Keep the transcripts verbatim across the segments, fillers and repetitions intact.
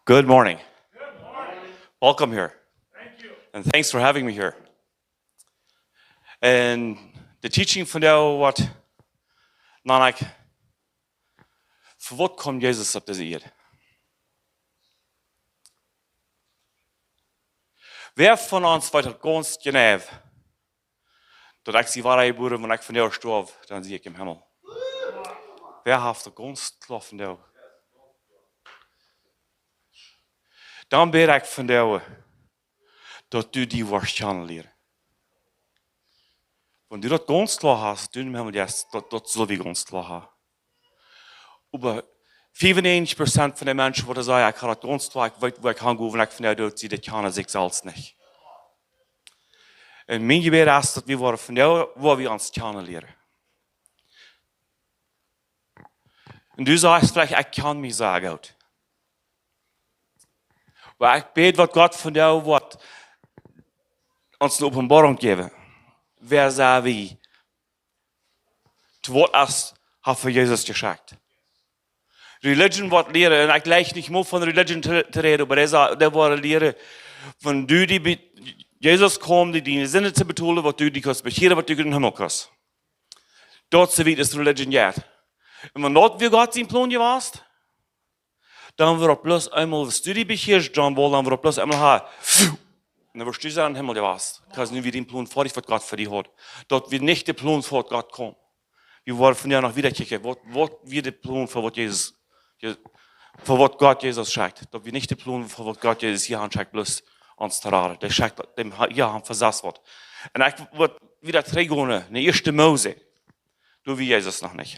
Good morning. Welcome here. And thanks for having me here. And the teaching vondoag, waut dan ekj, fa waut kjeem Jesus opp dise Ieed? Wäa von ons weet gaunz jeneiw, daut ekj sie woare jebuaren, wan ekj vondoag stoaw, dan sie ekj em Himmel? Wäa haft daut gaunz kloa vondoag? Dan bäd ekj vondoag, daut du die woascht kjanen lieren. Wan du daut gaunz kloa hast, daut du em Himmel jeist, daut, daut sell wie gaunz kloa haben. Oba fiefunnäajentich Prozent von de Menschen, waut sajen, ekj hab daut gaunz kloa, ekj weet, wua ekj hango, wan ekj vondoag doot, see daut kjanen sikj selfst nich. Un mien Jebäd es, daut wie woaren vondoag, wua wie ons kjanen lieren. Un du sajst veleicht, ekj kjan mie sea goot. Oba ekj bäd, waut Gott vondoag woat ons eene Openboarunk jäwen. Wäa sent wie? To waut es, haft hee Jesus jeschekjt? Religion woat lieren, un ekj jleich nich mea von religion to, to räden, oba dee sa-, dee woaren lieren, wan du die bie Jesus kjemst, die diene Sinden to betolen, waut du die kaust bekjieren, waut du em Himmel kaust. Daut es, woo daut religion jeit. Un wan daut wia Gott sien Plon jewast, dan woat bloos eemol, wan du die bekjieescht, dan woat, dan woat bloos eemol ha. Un dan woascht du sennen em Himmel jewast. Kaust nu wada dän Plon foadich, waut Gott fa die haud. Daut wia nich de Plon, fa waut Gott kjeem. Wie woaren vondoag noch wieda kjikjen, waut, waut wia de Plon, fa waut Jesus, Je-, fa waut Gott Jesus schekjt. Daut wia nich de Plon, fa waut Gott Jesus hia han schekjt, bloos ons to raden. Dee schekjt däm ha-, hia han fa sest waut. Un ekj woa wada trigjgonen no ieeschte Mose. Doa wia Jesus noch nich.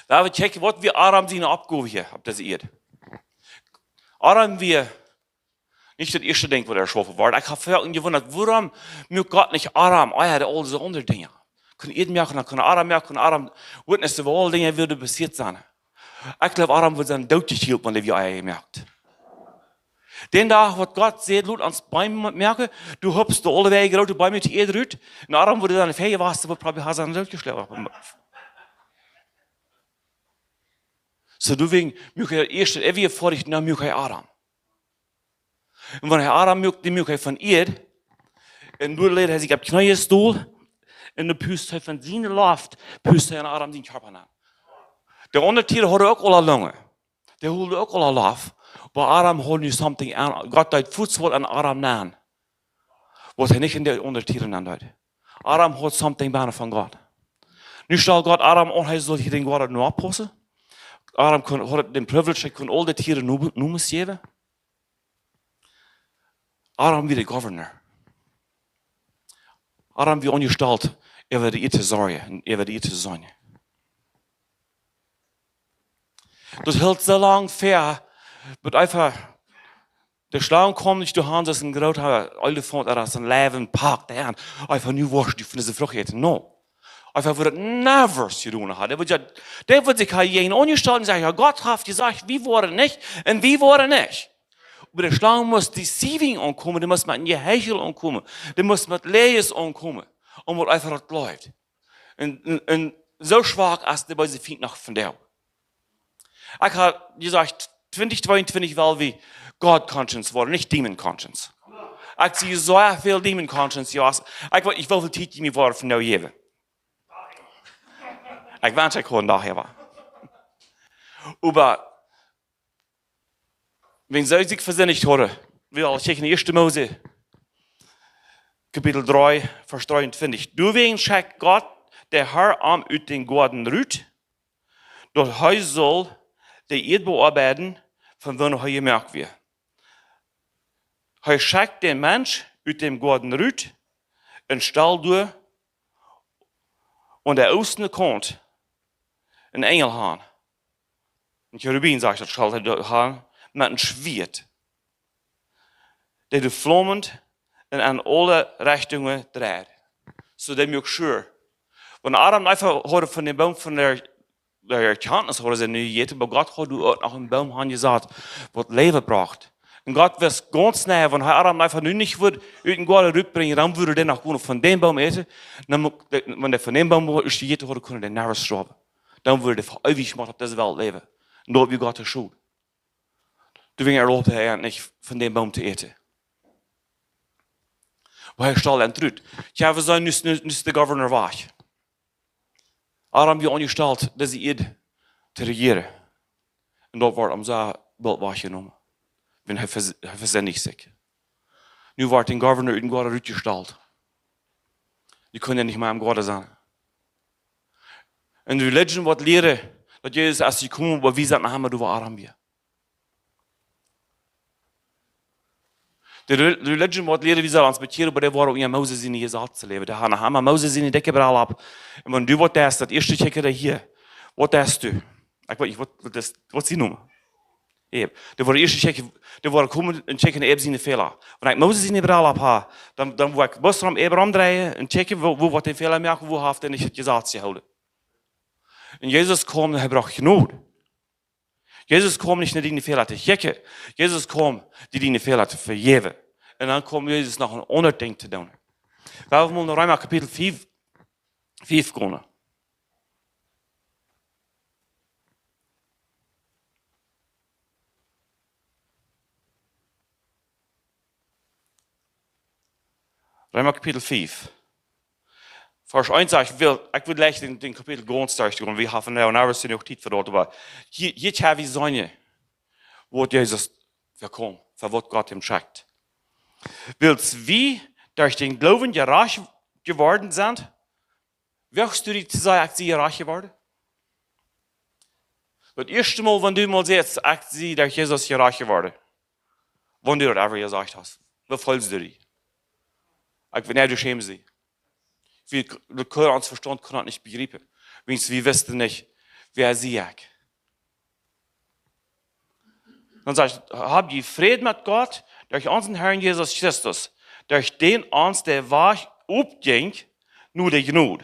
Wan wie kjikjen, waut wia Adam siene Oppgow hia opp dise Ieed? Adam wia nich daut ieeschte Dinkj, waut hee jeschaufen wort. Ekj hab väl jewundat, wuarom muak Gott nich Adam? Oh jo, dee aul dise aundre Dinja. Kunn Ieed moaken, dan kunn Adam moaken, kunn Adam witnessen, woo aul Dinja wudden passieet sennen. Ekj jleew, Adam wudd sennen dootjekjielt, wan dee wia Ea jemoakt. Dän Dach, waut Gott säd, lot ons Beem moaken, du hopst doa aule Wäaj groote Beem ut de Ieed rut, un Adam wudd sennen fäa jewast, wudd probably ha sennen dootjeschlonen. Soo, doawäajen muak hee daut ieeschte, hee wia foadich, dan muak hee Adam. Un wan hee Adam muak, dee muak hee von Ieed. Un doa läd hee sikj opp Kjneeen dol. Un dan pust hee von siene Loft, pust hee en Adam sien Kjarpa nenn. De aundre Tieren hauden uk aule Lungen. Dee hauden uk aule Loft. Oba Adam haud nu something aun. Gott deed fuaz waut en Adam nenn, waut hee nich en de aundre Tieren nenn deed. Adam haud something bennen von Gott. Nu stald Gott Adam aun, hee sull hia dän Goaden nu oppaussen. Adam kunn, haud dän privilege, hee kunn aul de Tieren Nu-, Nomes jäwen. Adam wia de governor. Adam wia aunjestalt äwa de Ieed to sorjen un äwa de Ieed to sennen. Daut hilt soo lang ver, bat eefach de Schlang kjeem nich derch, daut es een groota Elefaunt, daut es een Läwen packt, un eefach nu woascht du von dise Frucht äten. No. Eefach wudd daut never jedonen haben. Dee wudd jo, dee wudd sikj hia jäajen aunjestalt un sajen, jo, Gott haft jesajcht, wie woaren nich, un wie woaren nich. Oba de Schlang must deceiving aunkomen, dee must met een Jeheichel aunkomen, dee must met Läajes aunkomen, om waut eefach daut jleeft. Un, un, un soo schwak es de beese Fient noch vondoag. Ekj hab jesajcht, twintich tweeuntwintich well wie God conscious woaren, nich demon conscious. Ekj see soo väl demon conscious, jo, ekj weet nich, woo väl Tiet jie mie woaren vondoag jäwen. Ekj wensch, ekj kunn doa hia woaren. Oba wan see sikj vesinnlicht hauden, wie aul kjikjen en ieeschte Mose, Kapitel dree, Varsch dreeuntwintich. Doawäajen schekjt Gott, de Herr, am ut dän Goaden rut, daut hee sull de Ieed beoabeiden, von wua hee jemoakt wia. Hee schekjt dän Mensch ut dän Goaden rut un stald doa aun de oostne Kaunt een Enjel han. Een Cherubim, sajcht daut, stald hee doa han, met een Schwieet, dee doa flaumend un en aule Rechtungen dreid. Soo dee muak sure. Wan Adam eefach haud von dän Boom von de, de Erkjantnis haud see nu jejäten, oba Gott haud doa uk noch een Boom hanjesat, waut Läwen brocht. Un Gott wist gaunz jeneiw, wan hee Adam eefach nu nich wudd ut dän Goaden rutbrinjen, dan wudd hee noch gonen von dän Boom äten. Dan muak, de, wan dee von dän Boom wudd jejäten haud, kunn hee never stoawen. Dan wudd hee fa eewich mol opp dise Welt läwen. Un daut wia Gott sien Schult. Doawäajen erlaubt hee an nich von dän Boom to äten. Oba hee stald an trut. Jo, wie sent nu, nu, nu de Governor wajch. Adam wia aunjestalt, dise Ieed to rejieren. Un daut wort am soo boolt wajchjenomen. Wan hee vers-, hee vesendicht sikj. Nu wort de Governor ut dän Goaden rutjestalt. Dee kunn nich mea em Goaden sennen. Un Religion woat lieren, daut Jesus es jekomen, oba wie sent noch emma doa, wua Adam wia. De Re-, Religion woat lieren, wie sellen ons bekjieren, oba dee woaren unja Moses siene Jesazen läwen. Dee haben noch emma Moses siene dikje Brell opp. Un wan du waut deist, daut ieeschte kjikjen dee hia. Waut deist du? Ekj weet nich, waut, waut es, waut es dee Nomen? Äb. Dee woaren ieescht kjikjen, dee woaren komen un kjikjen äb siene Fäla. Wan ekj Moses siene Brell opp hab, dan, dan woa ekj bloos rom äb romdreien un kjikjen, wua, wua waut dän Fäla moakt, wua haft hee nich daut Jesaz jehoolen. Un Jesus kjeem un hee brocht Jnod. Jesus kjeem nich no diene Fäla to kjikjen. Jesus kjeem, die diene Fäla to vejäwen. Un dan kjeem Jesus noch een aundret Dinkj to doonen. Lot ons mol no Reema Kapitel fief, fief gonen. Reema Kapitel fief. Varsch eent sajcht, ekj well, ekj well jlikj dän, dän Kapitel gaunz derchgonen. Wie haben nu, nu haben wie noch Tiet fa daut, oba hia, hia ha wie seenen, woo Jesus wia jekomen, fa waut Gott am schekjt. Wiels wie derch dän Gloowen jerajcht jeworden sent, woagst du die to sajen, ekj sie jerajcht jeworden? Daut ieeschte Mol, wan du mol sajchst, ekj sie derch Jesus jerajcht jeworden. Wan du daut ever jesajcht hast, woo feelst du die? Ekj, nä, du schämst die. Wie, de Kjliene, ons Vestaunt kunn daut nich bejriepen. Wiels wie wisten nich, wäa sie ekj. Dan sajcht, hab jie Fräd met Gott derch onsen Herrn Jesus Christus, derch dän ons de Wajch opjinkj no de Jnod.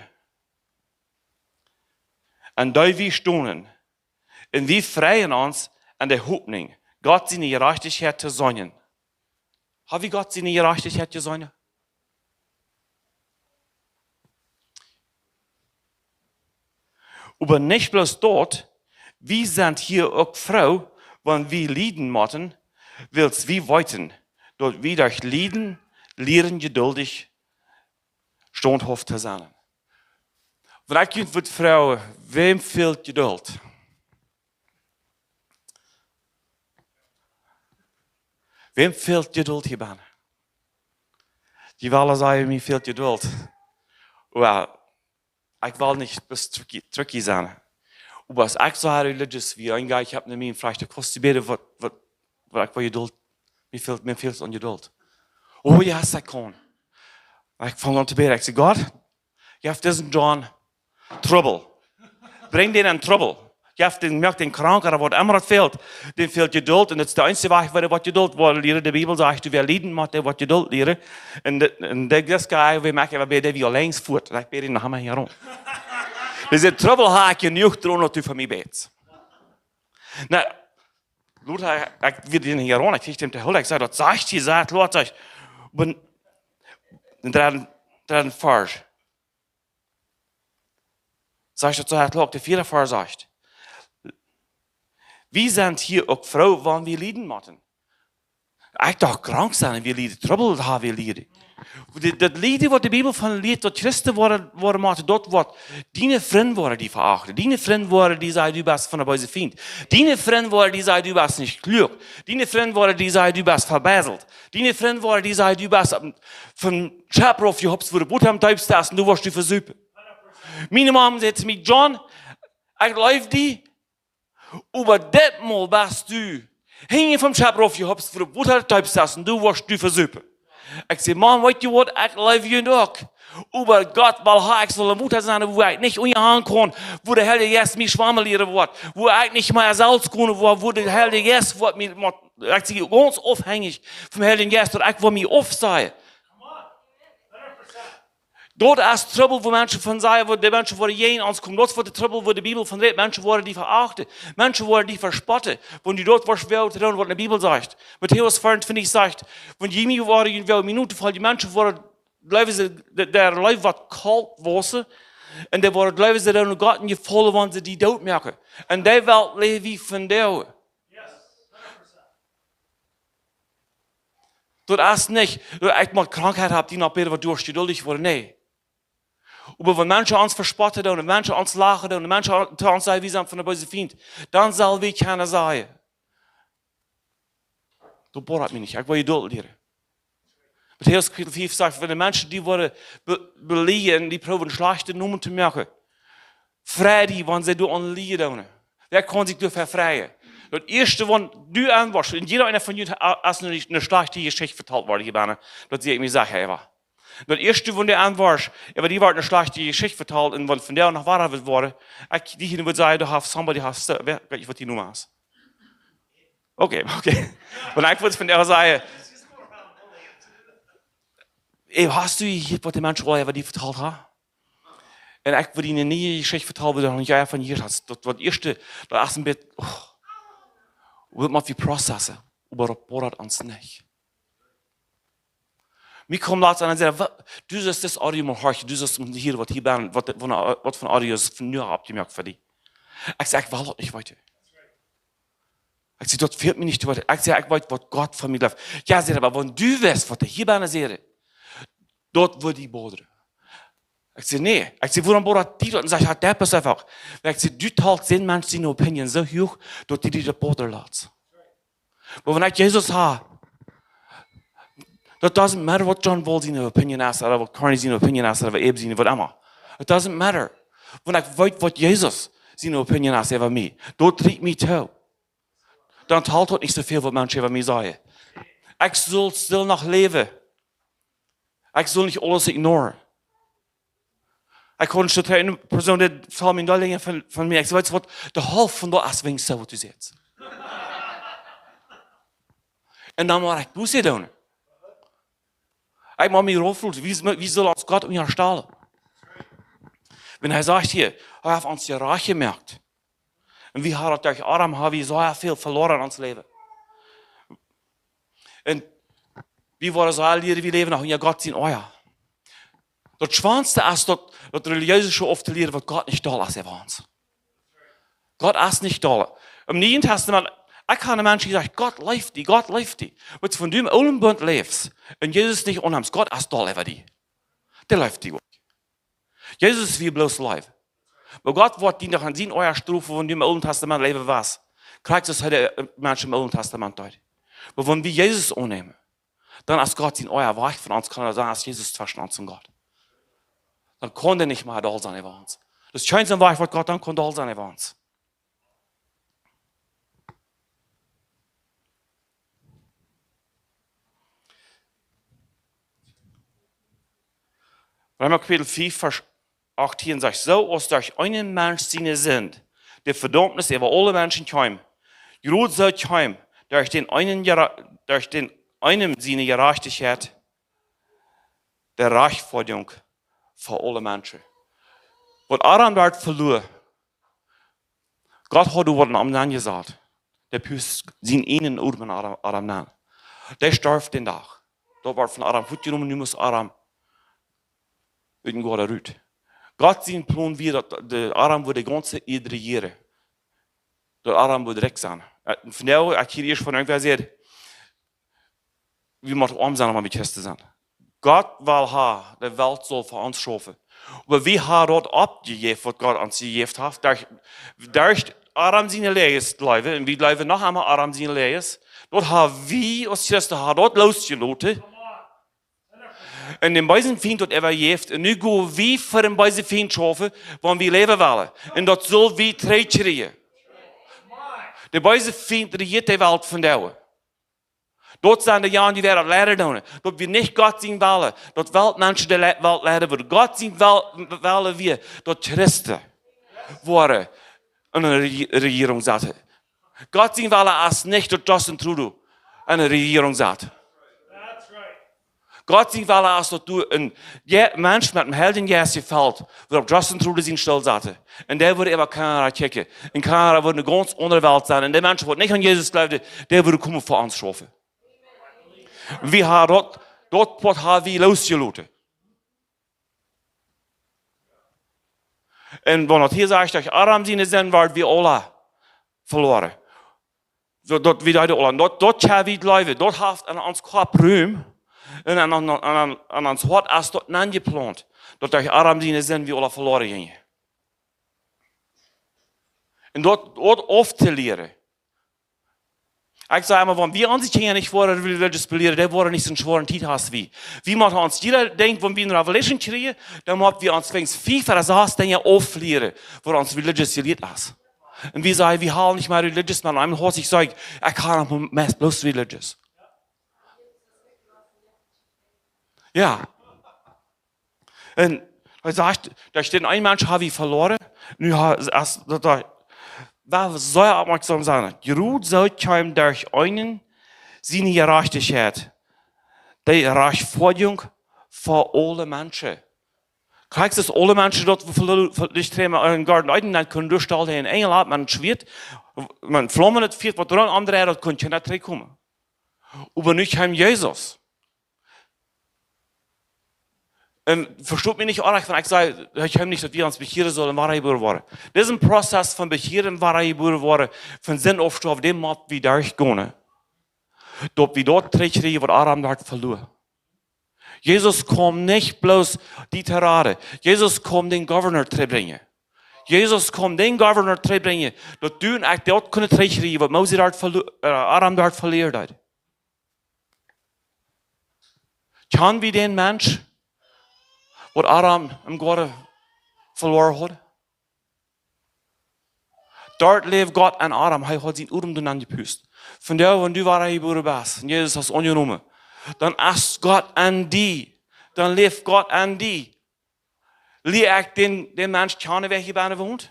Un doa wie stonen. Un wie freien ons aun de Hopninj, Gott siene Jerajchtichkjeit to seenen. Hab wie Gott siene Jerajchtichkjeit jeseenen? Oba nich bloos daut, wie sent hia uk froo, wan wie lieden motten, wiels wie weeten, daut wie derch Lieden lieren jeduldich, staunthauft to sennen. Wan ekj junt wudd froagen, wäm fält Jeduld? Wäm fält Jeduld hia bennen? Jie wellen sajen, mie fält Jeduld. Well, ekj well nich bloos tricky, tricky sennen. Oba aus ekj soo religious wia, un ekj hab no mie veleicht de Kost jebäden, waut, waut, waut ekj well Jeduld, mie fält, mie fält aun Jeduld. Oh yes, I can. Ekj funk aun to bäden. Ekj säd, Gott, jeff disen John Trubbel. Brinj dän en Trubbel. Jeff dän, moak dän krank, ooda waut emma daut fält. Dän fält Jeduld. Un daut es de eensje Wajch, woo dee woat Jeduld woaren lieren. De Bibel sajcht, wäa lieden mott, dee woat Jeduld lieren. Un de, un de, dis guy, wie moaken, wie bäden, wie auleen fuat. Un ekj bäd noch emma hia rom. Dise Trubbel hab ekj jenuach droagen, daut du fa mie bätst. Nu, Lothar, ekj wia dän hia rom, ekj kjrieech dän to hoolen, ekj säd, daut sajcht, hia sajcht, Lothar, sajcht, oba en dredden, dredden Varsch. Sajcht daut soo, hee kloakt, de vieede Varsch sajcht. Wie sent hia uk froo, wan wie lieden motten. Ekj docht, krank sennen, wie lieden, Trubbel haben, wie lieden. Daut, daut Lieden, waut de Bibel von lieet, daut Christen woaren, woaren motten, daut woat, diene Frind woaren die veachten. Diene Frind woaren die sajen, du best von de beese Fient. Diene Frind woaren die sajen, du best nich kluak. Diene Frind woaren die sajen, du best vebeiselt. Diene Frind woaren die sajen, du best vom Schepp rauf jehopst, wua de Boot aum deepsten es, un du woascht die vesupen. Miene Mom säd to mie, John, ekj leew die, oba dit Mol best du hinjen vom Schepp rauf jehopst, wua de Boot aum deepsten es, un du woascht die vesupen. Ekj säd, Mom, weetst du waut, ekj leew die uk. Oba Gott well haben, ekj saul em Wota sennen, wua ekj nich unjahaulen kaun, wua de Heilje Jeist mie schwammen lieren woat, wua ekj nich mea selfst kaun, wua, wua de Heilje Jeist woat mie, ekj sie gaunz aufhenjich vom Heiljen Jeist, daut ekj woa mie aufsajen. Daut es Trubbel, wua Menschen von sajen, wua de Menschen woaren jäajen ons komen. Daut es waut de Trubbel, wua de Bibel von rät. Menschen woaren die veachten. Menschen woaren die vespotten. Wan du daut woascht woaren to doonen, waut de Bibel sajcht. Matäus vea un twintich sajcht, wan jie mie woaren, jie woaren mie notofoljen, de Menschen woaren jleewen see, de, de Leew woat kolt woaren. Un dee woaren jleewen see doonen Gott een Jefaulen, wan see die doot moaken. Un dee Welt läw wie vondoag. Daut es nich, daut ekj mau Krankheit hab, dee noch bäta woat, derch jeduldich woaren, nä. Oba wan Menschen ons vespotten doonen, wan Menschen ons lachen doonen, wan Menschen to ons sajen, wie sent von dän bösen Fient, dan sell wie kjennen sajen: Daut boat mie nich, ekj well Jedult lieren. Matäus Kapitel fief sajcht, wan de Menschen die woaren be-, beleajen, die proowen schlajchte Nomen to moaken, frei die, wan see doa aun lieden doonen. Wäa kaun sikj doafäa freien? Daut ieeschte, wan du aunwoascht, un jieda eena von junt ha-, es eene, eene schlajchte Jeschicht vetalt worden hia bennen, daut see mie sajen, Eva. Daut ieeschte, wan du aunwoascht, äwa die woat eene schlajchte Jeschicht vetalt, un wan von doa noch woa woat woaren, ekj, dee hia wudd sajen, du hast somebody, hast, wäa, weet nich, waut dee Nomen es. Okay, okay. Wan ekj wudd von doa sajen, ey, hast du jehieet, waut de Menschen aul äwa die vetalt haben? Un ekj wudd eene niee Jeschicht vetalen, wua du noch nich von jehieet hast. Daut, daut ieeschte, daut es een bät, oh, daut mott wie processen, oba daut boat ons nich. Mie kjeem latst eena un säd: "Wa-, du sust dit Audio mol horchen, du sust mol hieren, waut hia bennen, waut, waut, waut fa Audio es von nu oppjemoakt fa die." Ekj säd: "Ekj well daut nich weeten." Ekj säd: "Daut fält mie nich to weeten." Ekj säd: "Ekj weet, waut Gott von mie jleeft." "Jo," säd hee, "oba wan du wist, waut hee hia bennen säd, daut wudd die bodren." Ekj säd: "Nä." Ekj säd: "Wuarom bodret die daut?" Un säd hee: "Daut es eefach." Ekj säd: "Du talst dän Menschen siene Opinion soo huach, daut die daut bodren lat." Oba wan ekj Jesus hab, daut doesn't matter waut John Wall siene Opinion es, ooda waut Carney siene Opinion es, ooda waut Abe siene, waut emma. It doesn't matter. Wan ekj weet, waut Jesus siene Opinion es äwa mie, daut rieekjt mie too. Dan talt daut nich soo väl, waut Menschen äwa mie sajen. Ekj saul stell noch läwen. Ekj saul nich aules ignoren. Ekj haud eene Persoon, dee vetald mie een Dinj von, von mie. Ekj säd: "Weetst waut, de Halft von daut es wäajen soo, waut du sajchst." Un dan mott ekj Buße doonen. Ekj mott mie raufloten. Wie, wie saul ons Gott unjastalen? Wan hee sajcht hia, hee haft ons jerajcht jemoakt. Un wie haben daut derch Adam, haben wie soo väl veloaren en ons Läwen. Un wie woaren soo lieren, wie läwen noch en Gott sien Oaja. Daut schwoaste es daut, daut relijeese Schmock to lieren, waut Gott nich doll es äwa ons. Gott es nich doll. Em Nieen Tastament, ekj hab Menschen jesajcht: "Gott leeft die, Gott leeft die." Wan du em oolen Bunt läfst un Jesus nich aunnemst, Gott es doll äwa die. Dee leeft die uk. Jesus wia bloos Leew. Oba Gott woat die noch en sien Oaja strofen, wan du em Oolen Tastament läwen west. Krakjt soo aus hee de Menschen em Oolen Tastament deed. Oba wan wie Jesus aunnämen, dan es Gott sien Oaja wajch von ons, kaun et sennen, aus Jesus tweschen ons un Gott. Dan kaun hee nich mea doll sennen äwa ons. Daut es kjeen soo wajch, waut Gott dan kaun doll sennen äwa ons. Reema Kapitel fief, Varsch achttieen sajcht: "Soo aus derch eenen Mensch siene Sind de Vedaumnis äwa aule Menschen kjeem, jrod soo kjeem derch dän eenen Jera-, derch dän eenen siene Jerajchtichkjeit de Rajchtfoadjunk fa aule Menschen." Waut Adam doa veloa, Gott haud doa waut en am nenjesat. Dee pust sienen eenen Odem en Adam, Adam nen. Dee storf dän Dach. Daut wort von Adam wajchjenomen, nu must Adam ut dän Goaden rut. Gott sien Plon wia, daut de Adam wudd de gaunze Ieed rejieren. Daut Adam wudd rikj sennen. Äh, vondoag, ekj hia ieescht von irjentwäa säd, wie motten oam sennen, om Christen to sennen. Gott well haben, de Welt saul fa ons schaufen. Oba wie haben daut oppjejäft, waut Gott ons jejäft haft. Derch, derch Adam siene Läajes jleewen, un wie jleewen noch emol Adam siene Läajes. Daut haben wie aus Christen haben daut losjeloten. Un dän beesen Fient daut äwajäft. Un nu go wie fa dän beesen Fient schaufen, wan wie läwen wellen. Un daut saul wie trigjkjrieen. De beese Fient rejieet de Welt vondoag. Daut sent de Jahn, dee woaren daut leiden doonen. Daut wia nich Gott sien Wellen. Daut Welt, Menschen de Le-, Welt leiden wudden. Gott sien Wel-, Wellen wia, daut Christen woaren enne Reji-, Rejierunk saten. Gott sien Wellen es nich, daut Justin Trudeau enne Rejierunk sat. Gott sien Wellen es, daut doa een Je-, Mensch met dän Heiljen Jeist jefelt, waut opp Justin Trudeau sienen Stool sat. Un dee wudd äwa Kanada kjikjen. Un Kanada wudd eene gaunz aundre Welt sennen. Un de Menschen, waut nich aun Jesus jleewen, dee wudden komen fa ons schaufen. Wie haben daut, daut Poat haben wie losjeloten. Un wan daut hia sajcht, derch Adam siene Sind worden wie aule veloaren. Daut, daut wie daut aula, daut, daut kjenn wie jleewen, daut haft aun ons Kopp Rum un aun, aun, aun, aun ons Hoat es daut nenjeplaunt, daut derch Adam siene Sind wie aula veloaren jinjen. Un daut, daut aufzolieren. Ekj saj emma, wan wie onse Kjinja nich woaren religious belieren, dee woaren nich soone schwoare Tiet haben aus wie. Wie motten ons jieda Dinkj, wan wie eene Revelation kjrieen, dan motten wie ons weens fief ooda sas Dinja auflieren, wua ons religious jelieet es. Un wie sajen, wie haben nich mea religious, mau eemol hia, ekj saj, ekj kaun noch meist bloos religious. Jo. Un hee sajcht, daut es dän eenen Mensch hab wie veloaren. Nu ha-, aus daut doa, wie sellen opmoakjsom sennen. Jrod soo kjeem derch eenen siene Jerajchtichkjeit, dee Rajchtfoadjunk fa aule Menschen. Kjikj, es aule Menschen daut wie velo-, ve-, nich treme em Goaden Eden, dan kunnen doa stalen een Enjel opp met een Schwieet, met een flaumendret Fieet, waut doa aum dreien, daut kunn nich trigj komen. Oba nu kjeem Jesus. Un vestot mie nich onrajcht, wan ekj saj, ekj hab nich, daut wie ons bekjieren sellen, wada jebuaren woaren. Dit es een Prozess von bekjieren, wada jebuaren woaren, von Sind aufstoawen, dän mott wie derchgonen. Daut wie daut trigjkjrieen, waut Adam doa veloaren. Jesus kjeem nich bloos die to raden. Jesus kjeem dän Governor trigjbrinjen. Jesus kjeem dän Governor trigjbrinjen, daut du un ekj daut kunnen trigjkjrieen, waut Mose doa velo-, äh, Adam doa veloaren haud. Kjann wie dän Mensch, waut Adam em Goaden veloaren haud? Doa läft Gott enn Adam, hee haud sienen Odem doa nenjepust. Vondoag, wan du wada jebuaren best, un Jesus haft aunjenomen, dan es Gott enn die, dan läft Gott enn die. Lia ekj dän, dän Mensch kjanen, wäa hia bennen wont?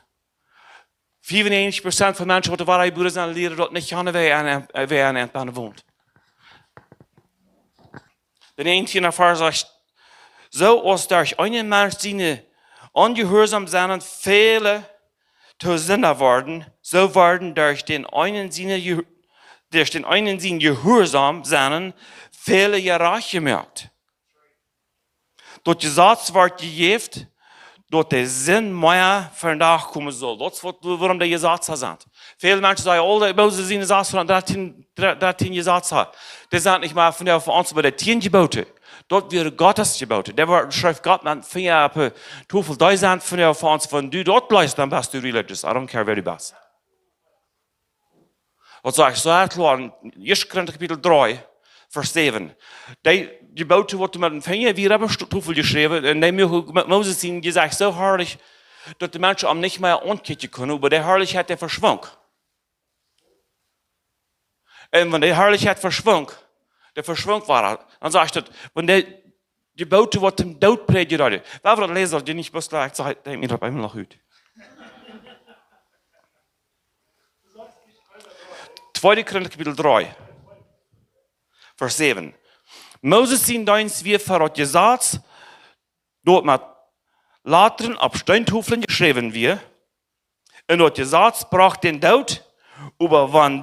Fiefunnäajentich Prozent von Menschen, waut wada jebuaren sent, lieren daut nich kjanen, wäa enn, äh, wäa enn bennen wont. De näajentieende Varsch sajcht: Soo aus derch eenen Mensch siene onjehuarsom sennen väle to Sinda worden, soo worden derch dän eenen siene Jehu-, derch dän eenen sien jehuarsom sennen väle jerajcht jemoakt. Daut Jesaz wort jejäft, daut de Sind mea vondoag komen saul. Daut es waut, wuarom de Jesazen sent. Väle Menschen sajen, oh, de Mose sien Jesaz von dartieen, dartieen Jesaz. Dee sent nich mea vondoag fa ons, oba de tieen Jeboten, daut wieren Gottes Jeboten. Dee wort, schreef Gott met Finja opp de Tofel, dee sent vondoag fa ons, wan du daut bleefst, dan best du religious. I don't care wäa du best. Waut saj ekj soo kloa enn Ieeschte Korinta Kapitel dree, Varsch säwen. Dee Jeboten, waut met een Finja wia opp de Sto-, Tofel jeschräwen, un dee muak Mo-, Moses sien Jesecht soo harlich, daut de Menschen am nich mea aunkjikjen kunnen, oba de Harlichkjeit, dee veschwunk. Un wan de Harlichkjeit veschwunk, dee veschwunk wada. Dan sajcht daut, wan dee Jeboten, waut toom Doot prädjen deeden. Wie wellen daut läsen, daut jie nich bloos jlikj sajen, denkj mie daut eemol noch ut. Tweede Korinta Kapitel dree, Varsch säwen. Moses sien Deenst wia fa daut Jesaz, daut met Latren opp Steentofeln jeschräwen wia, un daut Jesaz brocht dän Doot, oba wan,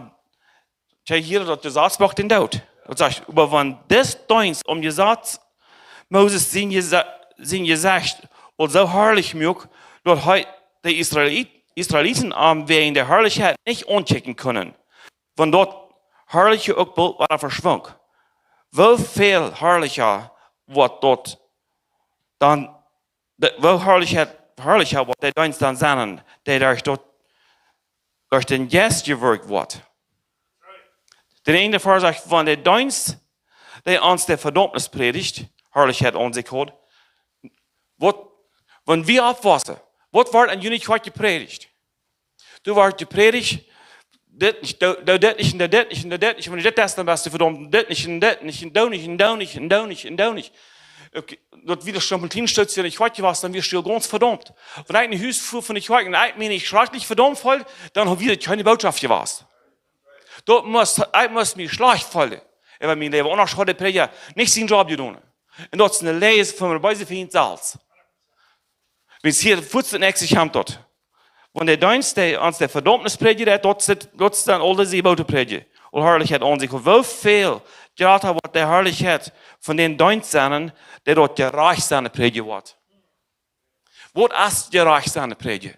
kjikj hia, daut Jesaz brocht dän Doot. Daut sajcht, oba wan dis Deenst aum Jesaz Moses sien Jesa-, sien Jesecht aul soo harlich muak, daut hee de Israelit-, Israeliten am wäajen de Harlichkjeit nich aunkjikjen kunnen, wan daut Harliche uk boolt wada veschwunk. Woo väl harlicha woat daut dan, de, woo harlicha, harlicha woat de Deenst dan sennen, dee derch daut, derch dän Jeist jewirkjt woat. De näajende Varsch sajcht, wan de Deenst, dee ons de Vedaumnis prädicht, Harlichkjeit aun sikj haud, waut, wan wie oppwaussen, waut wort enn june Kjoakj jeprädicht? Doa wort jeprädicht, dit nich, doo, doo dit nich, un doo dit nich, un doo dit nich, un wan du dit deist, dan best du vedaumt, dit nich, un dit nich, un doo nich, un doo nich, un doo nich, un doo nich. Oke, daut wia daut Stemplin, Stetson, ekj weet nich waut, dan wia daut gaunz vedaumt. Wan ekj no Hus fua von de Kjoakj un ekj mie nich schrakjlich vedaumt feeld, dan haud daut kjeene Bootschoft jewast. Daut must, ekj must mie schlajcht feelen. Wan mien Läwen aundasch haud, de Prädja nich sien Job jedonen. Un daut es eene Leie von mienen beesen Fient selfst. Wiels hia fuaz daut näakjste kjemt daut. Wan de Deenst, dee ons de Vedaumnis prädjt, daut es, daut es dan aul dise Jeboten prädjen. Aul Harlichkjeit aun sikj. Woo väl jrata woat de Harlichkjeit von dän Deenst sennen, dee daut jerajcht sennen prädjen woat. Waut es jerajcht sennen prädjen?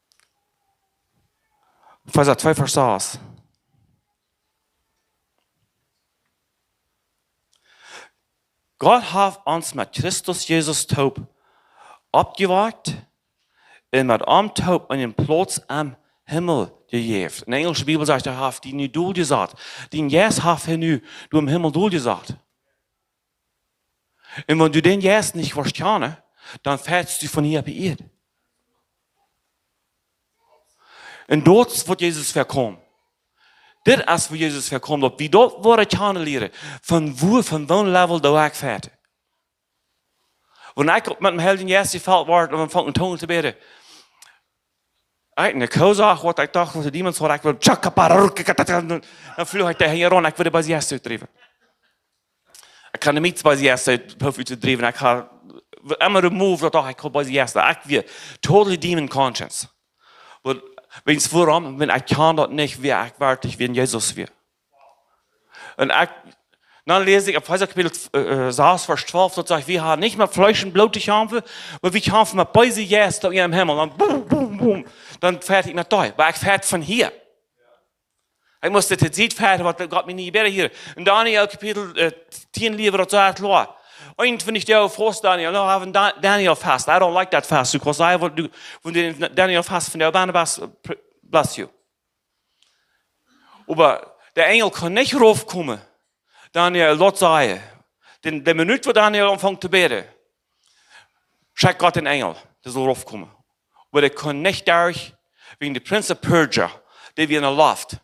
Efeesa twee Varsch sas. Gott haft ons met Christus Jesus toop oppjewakjt un met am toop eenen Plauz em Himmel jejäft. Enne enjelsche Bibel sajcht, hee haft die nu doljesat. Dien Jeist haft hee nu doa em Himmel doljesat. Un wan du dän Jeist nich woascht kjanen, dan fäadst du von hia opp de Ieed. Un daut es waut Jesus väakomen. Dit es waut Jesus väakomen, daut wie daut woaren kjanen lieren. Von woo, von woon Level doo ekj fäaden. Wan ekj met dän Heiljen Jeist jefelt wort un funk en Tungen to bäden. Ekj, ne Koosach, waut ekj docht, waut de Demons haud, ekj wull, tschakkaparrrkkatatatan, dan fluach ekj doa hinjaraun, ekj wull de beese Jeista utdriewen. Ekj kunn nich beese Jeista proowen uttodriewen. Ekj haud emma de Move, daut docht, ekj kunn beese Jeista. Ekj wia totally demon conscious. Oba weetst wuarom? Wan ekj kaun daut nich, wia ekj werkjlich, wia Jesus wia. Un ekj, dan läs ekj Efeesa Kapitel, äh, äh, sas, Varsch twalf, daut sajcht, wie haben nich met Fleesch un Bloot to kjamfen, oba wie kjamfen met beese Jeista em Himmel. Dan boom, boom, boom. Dan fäad ekj no doa. Oba ekj fäad von hia. Ekj must dit, dit fäaden, waut Gott mie nich jebäden haud. En Daniel Kapitel, äh, tieen läs wie daut soo kloa. Eenuntwintich Doag fast Daniel. No, have a Da-, Daniel fast. I don't like that fast, because I would do, wan du Daniel fast von de Bane best, bless you. Oba de Enjel kunn nich raufkomen. Daniel, lot sajen. De, de Minut, wua Daniel aunfunk to bäden, schekjt Gott dän Enjel, dee saul raufkomen. Oba dee kunn nich derch, wäajen de Prince of Persia, dee wia enne Loft.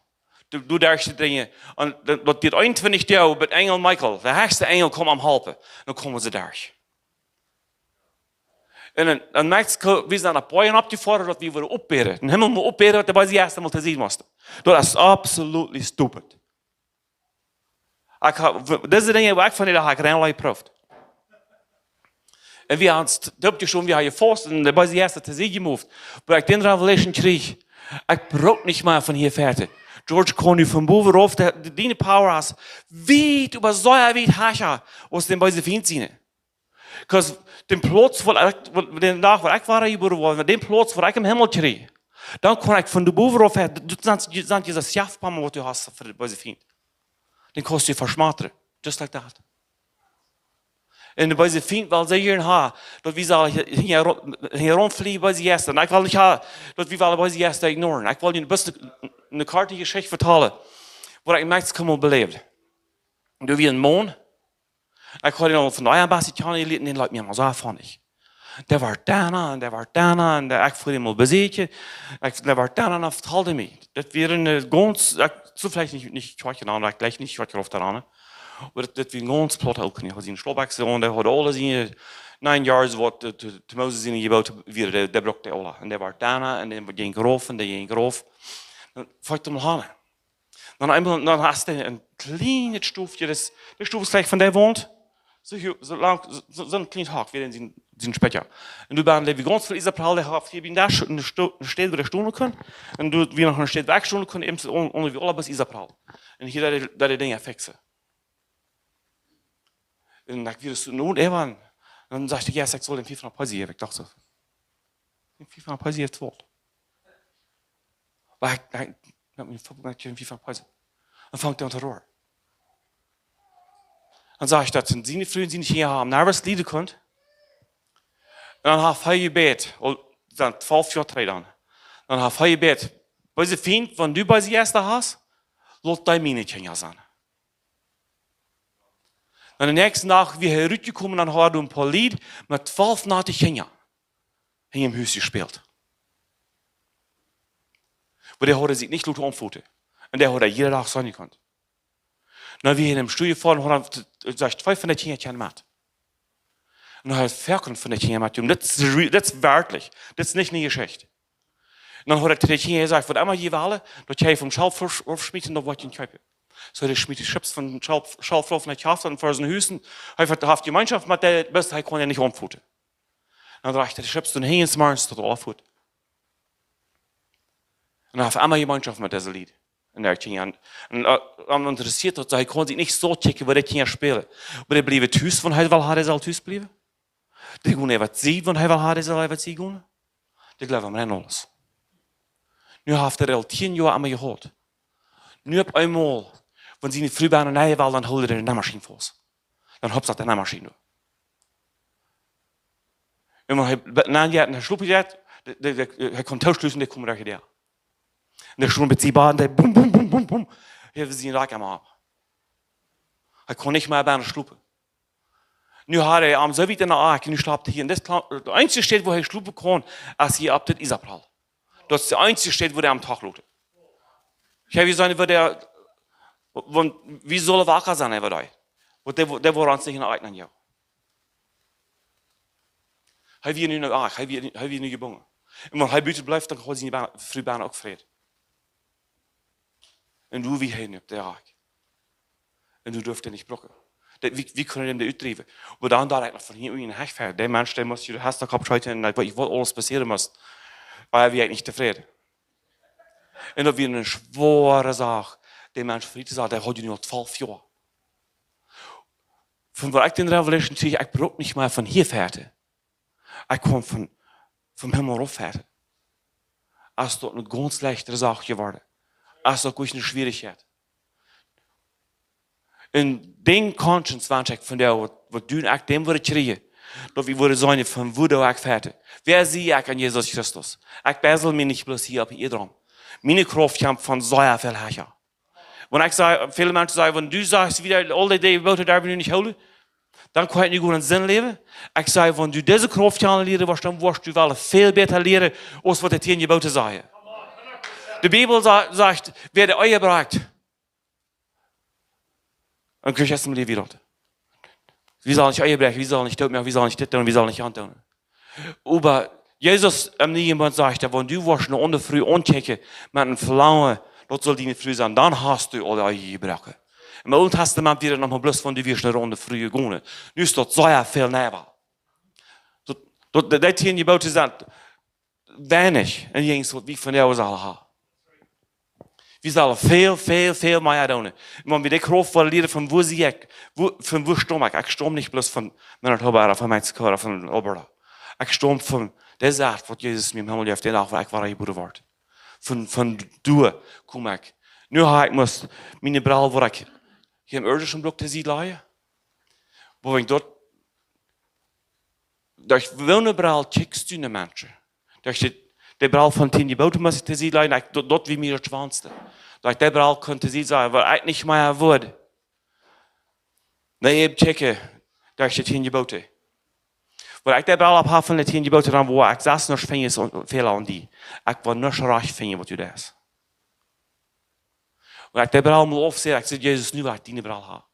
Doa, doa derch to drinjen. Un daut, daut deed eenuntwintich Doag, bat Enjel Michael, de hechste Enjel, kjeem am halpen. Dan kjeemen see derch. Un en, en Mexiko, wie sent opp Bojen oppjefodat, daut wie wudden oppbäden. Dän Himmel mol oppbäden, daut de beese Jeista mol to Sied musten. Daut es absolutely stupid. Ekj hab, w-, dise Dinja, wua ekj von dee hab, ekj rein jeprooft. Un wie haben ons t-, toop jeschloten, wie haben jefast un de beese Jeista to Sied jemoved. Oba ekj dän Revelation kjrieech, ekj bruck nich mea von hia fäaden. George kaun nu von bowen rauf, de, de, diene Power es wiet, oba soo wiet hecha aus dän beesen Fient siene. 'Cause dän Plauz, wua ekj, wua, dän Dach, wua ekj wada jebuaren wort, dän Plauz, wua ekj em Himmel kjrieech, dan kaun ekj von de bowen rauf, daut sent, sent dise Schaftbäm, waut du hast fa dän beesen Fient. Dän kaust du veschmatren. Just like that. Un de beese Fient well sea jieren haben, daut wie sellen hia, hia rom-, hia romflieejen, beese Jeista. Un ekj well nich haben, daut wie wellen beese Jeista ignoren. Ekj well junt bloos ne, ne korte Jeschicht vetalen, wua ekj en Mexiko mol beläwd. Doa wia een Maun, ekj haud am aul von daut easchte Mol kjanen jelieet, dee leet mie mau soo von nich. Dee wort down un dee wort down un dee, ekj fua am mol besieekjen. Ekj, dee wort down un vetald mie. Daut wia een, äh, gaunz, ekj, soo veleicht nich, nich Kjoakj aun, ekj jlikj nich Kjoakj rauf doaraun. Oba daut, daut wia een gaunz plaut Ooltkolonia. Hee haud siene Schlaubbekjsen aun, dee haud aule siene nine yards, waut, äh, to, to Moses siene Jeboten wieren, dee, dee bruck dee aule. Un dee wort down un dee jinkj rauf un dee jinkj rauf. Dan funk ekj am aun. Dan eemol, dan hast du een kjlienet Stofje, daut, de Stof es jlikj von de Waunt. Soo, soo lang, soo, soo een kjlienet Hakj wia en sien, sien Spikja. Un doa bie wie gaunz väl Isaprall, dee haud hia bie de Städ, wua dee stonen kunn. Un doa wia noch eene Städ, wua ekj stonen kunn, äwent, un, un wie aula bloos Isaprall. Un hia deed dee, deed dee Dinja fiksen. Un ekj wia soo en Noot äwa. Dan säd hee: "Yes, ekj saul dän fiefhundat Pesos jäwen." Ekj docht soo: "Dän fiefhundat Pesos jäwen, waut?" Oba ekj, ekj, ekj, ekj, fiefhundat Pesos. Dan funk hee aun to roaren. Dan säd ekj, daut siene Fru un siene Kjinja am Nerven lieden kunnen. Un dan haft hee jebät, aul sent twalf Joa trigj dan. Dan haft hee jebät: "Bosa Fient, wan du bie dee Jeista hast, lot dee miene Kjinja sennen." Dan dän näakjsten Dach wia hee rutjekomen, dan haud hee een poa Lied met twalf naute Kjinja en sien Hus jespält. Oba dee hauden sikj nich loten aunfoten. Un dee hauden jieda Dach sennen jekunt. Dan wia hee em Stool jefoaren, haud hee, säd, twee von de Kjinja kjeemen met. Un hee haud foaken von de Kjinja met. Dit es re-, dit es werkjlich. Dit es nich eene Jeschicht. Un dan haud hee to de Kjinja jesajcht: "Waut emma jie wellen, daut jie vom Schelp aufschmieten, daut woa ekj junt jäwen." Soo, dee schmeet de Chips vom Schelp, Schelp rauf un hee haft dan ver sien Hus un hee haft, haft Jemeenschoft met dee, bloos hee kunn dee nich aunfoten. Dan drajcht hee de Chips dan hinjen, smarrens daut aul aufhut. Un hee haft emma Jemeenschoft met dise Lied. Un dee Kjinja, un, äh, am interessieet daut, hee kunn sikj nich soo kjikjen, wua dee Kjinja spälen. Oba dee bliewen tus, wan hee well, haud hee saul tus bliewen. Dee gonen äwa see, wan hee well, haud hee saul äwa see gonen. Dee jleewden am en aules. Nu haft hee aul tieen Joa aun mie jehaut. Nu opp eemol, wan siene Fru bie am nich well, dan hold hee de Neimaschien faust. Dan hopst hee de Neimaschien derch. Un wan hee be-, nenn jeit un hee schlopen jeit, de, de, de, hee kaun toschluten, dee komen derch de Däa. Un dee stonen bie sien Bad un dee bum, bum, bum, bum, bum. Hee wia sien Rieekj aum Opp. Hee kunn nich mea bie am schlopen. Nu haud hee am soo wiet enne Akj, nu schlapt hee hia. Un daut es kla-, de eensje Städ, wua hee schlopen kaun, es hia opp daut Isaprall. Daut es de eensje Städ, wua dee am Dach loten. Ekj hab jesajcht, wua dee, wan, wie sellen waka sennen äwa dee. Waut dee, dee woaren ons nich en'en Oaja. Hee wia nu noch, ah, hee wia, hee wia nu jebungen. Un wan hee buten bleef, dan haud siene Ba-, Fru bie am uk Fräd. Un doa wia hee nu opp de Akj. Un doa durft hee nich brucken. Daut, wie, wie kunnen dän doa utdriewen? Oba dan docht ekj noch von hia unjen Hecht ver. Dee Mensch, dee must je de Hest oppschmieten un ekj weet nich, waut aules passieren must. Oba hee wia nich tofräd. Un daut wia eene schwoare Sach, dän Mensch frie to saten. Dee haud je nu aul twalf Joa. Von waut ekj dän Revelation kjrieech, ekj bruck nich mea von hia fäaten. Ekj kaun von, vom Himmel rauf fäaten. Es daut eene gaunz leichtere Sach jeworden. Es daut goa nich eene Schwierichkjeit. Un dän Conscience wensch ekj von dee, waut, waut du un ekj dän wudden kjrieen, daut wie wudden seenen, von wua ekj fäaten. Wäa sie ekj en Jesus Christus? Ekj bastel mie nich bloos hia opp de Ieed rom. Miene Krauft kjemt von sea väl hecha. Wan ekj saj, väle Menschen sajen, wan du sajst, wada aul dee, dee Jeboten, dee wie nu nich hoolen, dan kaun ekj nich goot en Sind läwen. Ekj saj, wan du dise Krauft kjanen lieren woascht, dan woascht du woll väl bäta lieren, aus waut de tieen Jeboten sajen. De Bibel sa-, sajcht, wäa de Ehe brakjt, dan kjricht hee nich mea wieda. Wie sellen nich Ehe bräakjen, wie sellen nich doot moaken, wie sellen nich dit doonen, wie sellen nich jant doonen. Oba Jesus em Nieen Bund sajcht, daut wan du woascht ne aundre Fru aunkjikjen met een Velangen, daut saul diene Fru sennen, dan hast du aul de Ehe jebroaken. Em Oolen Tastament wia daut noch mau bloos von, du wieescht no aundre Frues gonen. Nu es daut sea väl neewa. Daut, daut, daut, dee tieen Jeboten sent weinich en jäajen waut wie von dee sellen haben. Wie sellen väl, väl, väl mea doonen. Wan wie de Krauft von lieren von wua sie ekj, wua, von wua staum ekj? Ekj staum nich bloos von Manitoba ooda von Mexiko ooda von Alberta. Ekj staum von dee Sachen, waut Jesus mie em Himmel jeft, dän Dach, wua ekj wada jebuaren wort. Von, von doa kom ekj. Nu hab ekj must miene Brell, waut ekj hia em irdischen bruck, to Sied lajen. Oba wan ekj daut, derch woone Brell kjikjst du no Menschen? Derch de, de Brell von tieen Jeboten must ekj to Sied lajen, ekj, daut, daut wia mie daut schwoaste. Daut ekj dee Brell kunn to Sied lajen, waut ekj nich mea wudd. Nä, ekj kjikj, derch de tieen Jeboten. Wan ekj dee Brell opp hab von de tieen Jeboten, dan woa ekj sest nich finjen, soo väl aun die. Ekj woa nuscht rajcht finjen, waut du deist. Wan ekj dee Brell mol aufsat, ekj saj: "Jesus, nu well ekj diene Brell haben."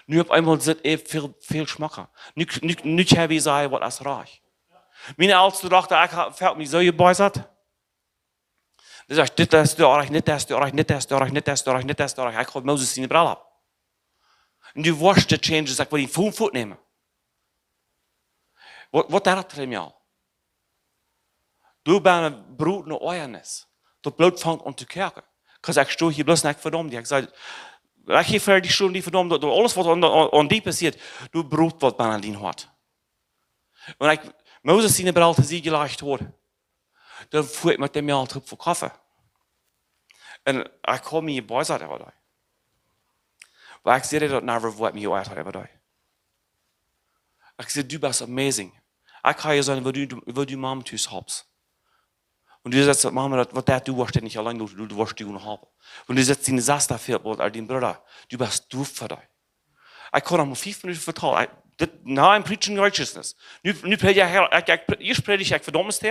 Nu opp eemol sitt et väl, väl schmocka. Nu, nu, nu kjenn wie sajen, waut es rajcht. Miene elste Dochta, ekj ha-, fäl mie soo jebeisat. Dee sajcht: "Dit es doa oajch, dit es doa oajch, dit es doa oajch, dit es doa oajch, dit es doa oajch. Ekj hab Moses siene Brell opp. Un du woascht de changes, ekj well dien Phone fuatnämen." Waut, waut deit daut to mie aul? Du best een Brot no Oajanis. Daut Bloot fangt aun to koaken. Kaust ekj stoa hia bloos un ekj vedaum die. Ekj saj, ekj hia ver die stonen die vedaum, daut, daut aules waut aun, aun, aun die passieet, du Brot waut bie dien Hoat. Un ekj Moses siene Brell to Sied jelajcht haud, dan fua ekj met däm Mejal toop fa Koffe. Un ekj haud mie jebäusat äwa die. Oba ekj säd daut never, woo ekj mie jeäat haud äwa die. Ekj säd: "Du best amazing. Ekj kaun hia sennen, woo du, woo du Mama tus halpst. Un du sajchst daut Mama, daut, waut daut, du woascht die nich auleen loten, du, du woascht die uk halpen. Un du sajchst, dien Sesta fält waut, ooda dien Brooda, du best doa fa die." Ekj kaun noch mau fief Minuten vetalen. Ekj, dit, now I'm preaching righteousness. Nu, nu prädj ekj, ekj, ekj, ekj, ieescht prädj ekj Vedaumnis,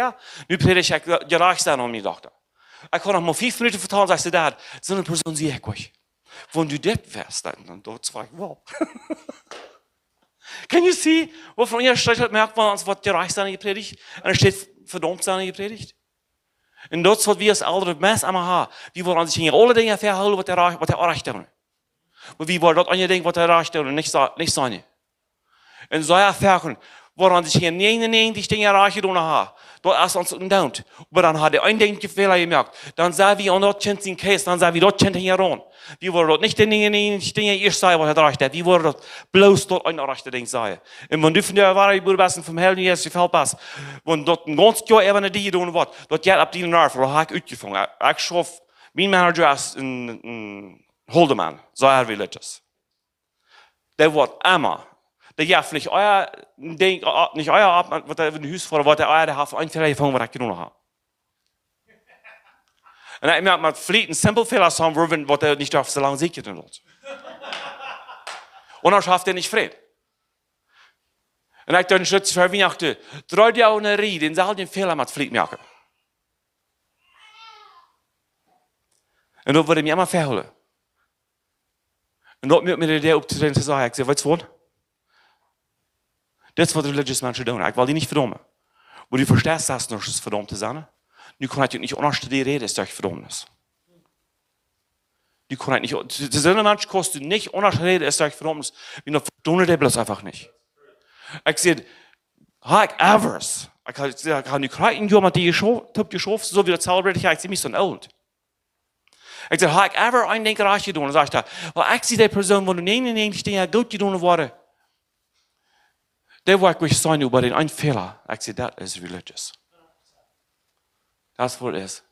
nu prädj ekj jerajcht sennen aun miene Dochta. Ekj kaun noch mau fief Minuten vetalen, sajcht see: "Dad, soone Persoon sie ekj uk. Wan du dit wieescht, dan, dan daut wia ekj woll." Can you see? Waut fa een Unjascheet daut moakt, wan ons woat jerajcht sennen jeprädicht, un et steit vedaumnis sennen jeprädicht? Un daut es waut wie aus Elren meist emma haben. Wie wellen ons nich aule Dinja vehoolen, waut de, waut de Orrajcht doonen. Oba wie wellen daut eene Dinkj, waut de Orrajcht doonen, nich sa-, nich sennen. Un soo, jo, foaken, wua wie nich nieneunnegentig Dinja rajcht jedonen haben, daut es ons endoont. Oba dan haft dee een Dinkj Fäla jemoakt. Dan sent wie aun daut Kjint sien Kjees, dan sent wie daut Kjint hinjaraun. Wie wellen daut nich de nieneunnegentig Dinja ieescht sajen, waut hee rajcht haft. Wie wellen daut bloos daut eene rajchte Dinkj sajen. Un wan du von de Woarheit jebooren best un vom Heiljen Jeist jefelt best, wan daut een gaunzet Joa äwa no die jedonen woat, daut jeit opp diene Nerven, daut hab ekj utjefungen. Ekj, ekj schauf, mien Manager es een, een Holdeman, sea religious. Dee woat emma. Dee jeft nich ea, denkj, ah, nich ea opp, waut hee en Hus fa, waut hee ea, dee haft een Fäla jefungen, waut ekj jedonen hab. Un ekj moak met Fliet een simpel Fäla, soon, wua wie, waut hee nich darf soo lang secha doonen. Un dan haft hee nich Fräd. Un ekj denkj, Schutz fa Wienachten, dree Doag en ne Rieej, dän selwjen Fäla met Fliet moaken. Un daut wudd mie emma vehoolen. Un daut moakt mie de Idee opp to sajen, ekj saj: "Weetst waut? Dit es waut religious Menschen doonen. Ekj well die nich vedaumen. Oba du vesteist daut, daut es vedaumt to sennen. Nu kaun ekj nich aundasch to die räden, es derch Vedaumnis. Du kaust nich, to, to soone Mensch kaust du nich aundasch räden, es derch Vedaumnis. Wie noch vestonen dee bloos eefach nich." Ekj saj: "Hab ekj ever?" Ekj hab, ekj hab nu krakjt een Joa met die jescho-, toop jeschauft, soo aus daut celebrate, ekj sie mie soo oolt. Ekj saj: "Hab ekj ever een Dinkj rajcht jedonen?" Dan sajcht hee: "Well, ekj sie dee Persoon, wua nieneunnegentig Dinja goot jedonen woaren, dee woa ekj nich sennen, oba dän eenen Fäla." Ekj saj: "Daut es religious. Daut es waut et es."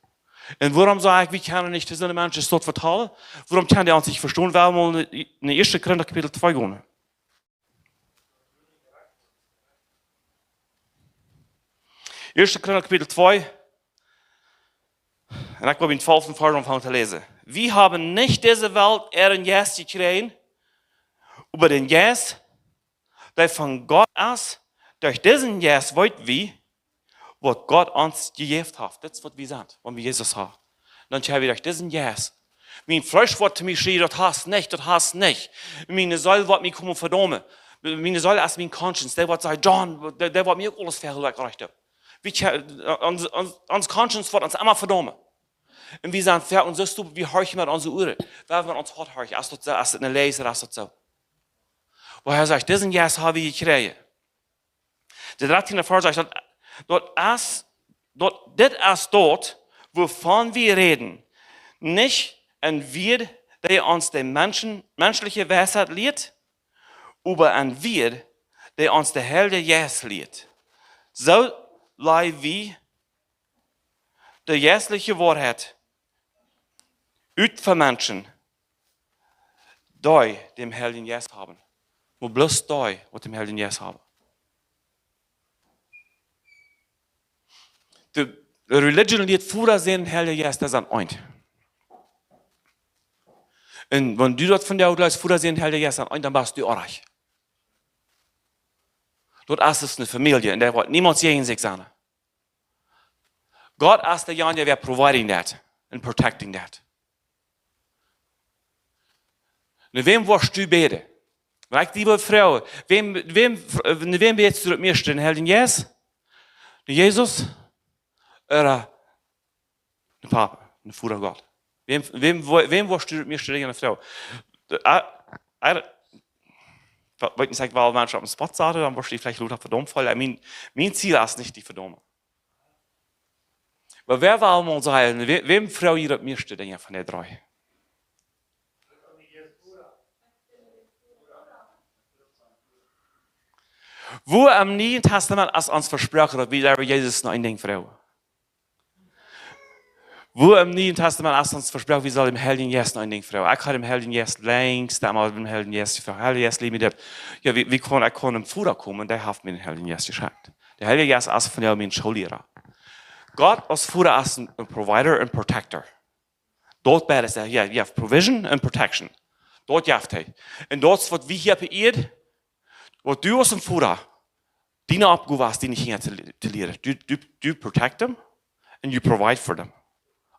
Un wuarom saj ekj, wie kjennen nich to soone Menschen daut vetalen? Wuarom kjennen dee ons nich vestonen? Wie wellen mol en, en Ieeschte Korinta Kapitel twee gonen. Ieeschte Korinta Kapitel twee. Un ekj well em twalften Varsch aunfangen to läsen. "Wie haben nich dise Welt äaren Jeist jekjräajen, oba dän Jeist, dee von Gott es. Derch disen Jeist weet wie, waut Gott ons jejäft haft." Daut es waut wie sent, wan wie Jesus haben. Dan kjenn wie derch disen Jeist. Mien Fleesch woat to mie schrieen: "Daut hast nich, daut hast nich." Miene Seel woat mie komen vedaumen. Miene Seel es mien conscience. Dee woat sajen: "John, dee, dee woat mie uk aules vehoolen, waut ekj rajcht doo." Wie kje-, ons, ons, ons conscience woat ons emma vedaumen. Un wie sent foaken soo stupid, wie horchen met onse Uaren. Wie haben met ons Hoat horchen, es daut soo, es daut een Läs, es daut soo. Oba hee sajcht: "Disen Jeist hab wie jekjräajen." De dartieende Varsch sajcht: "Daut, daut es, daut, dit es daut, wuavon wie räden. Nich en Wieed, dee ons de Menschen, menschliche Weisheit lieet, oba en Wieed, dee ons de Heilje Jeist lieet. Soo lajen wie de jeistliche Woarheit ut fa Menschen, dee dän Heiljen Jeist haben." Mau bloos dee, waut dän Heiljen Jeist haben. De religion lieet Voda, Sän, Heilja Jeist, daut sent eent. Un wan du daut vondoag jleefst, Voda, Sän, Heilja Jeist sent eent, dan best du oajch. Daut es eene Famielje, un dee woat niemols jäajen sikj sennen. Gott es deejanja, wäa providing daut un protecting daut. No wäm woascht du bäden? Wan ekj die wudd froagen, wäm, wäm, no wäm bädst du daut mieeschte? Dän Heiljen Jeist? No Jesus? Ooda no Papa? Een Voda Gott. Wäm, wäm, wäm woascht du daut mieeschte Dinj aun froagen? Äh, äh, weet nich, ekj well Menschen opp een Spot saten, dan woascht du veleicht lota vedaumt fälen. I mean, mien Ziel es nich die vedaumen. Oba wäa well mol sajen, wäm, wäm froag jie daut mieeschte Dinj von de dree? Wua em Nieen Tastament es ons vesproaken daut wie äwa Jesus noch een Dinj froagen? Wua em Nieen Tastament es ons vesproaken, wie sellen dän Heiljen Jeist noch een Dinj froagen? Ekj haud dän Heiljen Jeist längst, dan haud ekj dän Heiljen Jeist jefroacht: Heilja Jeist, leet mie dit. Jo, wie, wie kaun, ekj kaun no dän Voda komen, un dee haft mie dän Heiljen Jeist jeschekjt. De Heilje Jeist es vondoag mien Schoolliera. Gott aus Voda es een, een Provider un Protector. Daut beides, jo, you have provision and protection. Daut jeft hee. Un daut es waut wie hia opp Ieed, waut du aus een Voda, diene Oppgow es, diene Kjinja to, to lieren. Du, du, du protect them and you provide for them.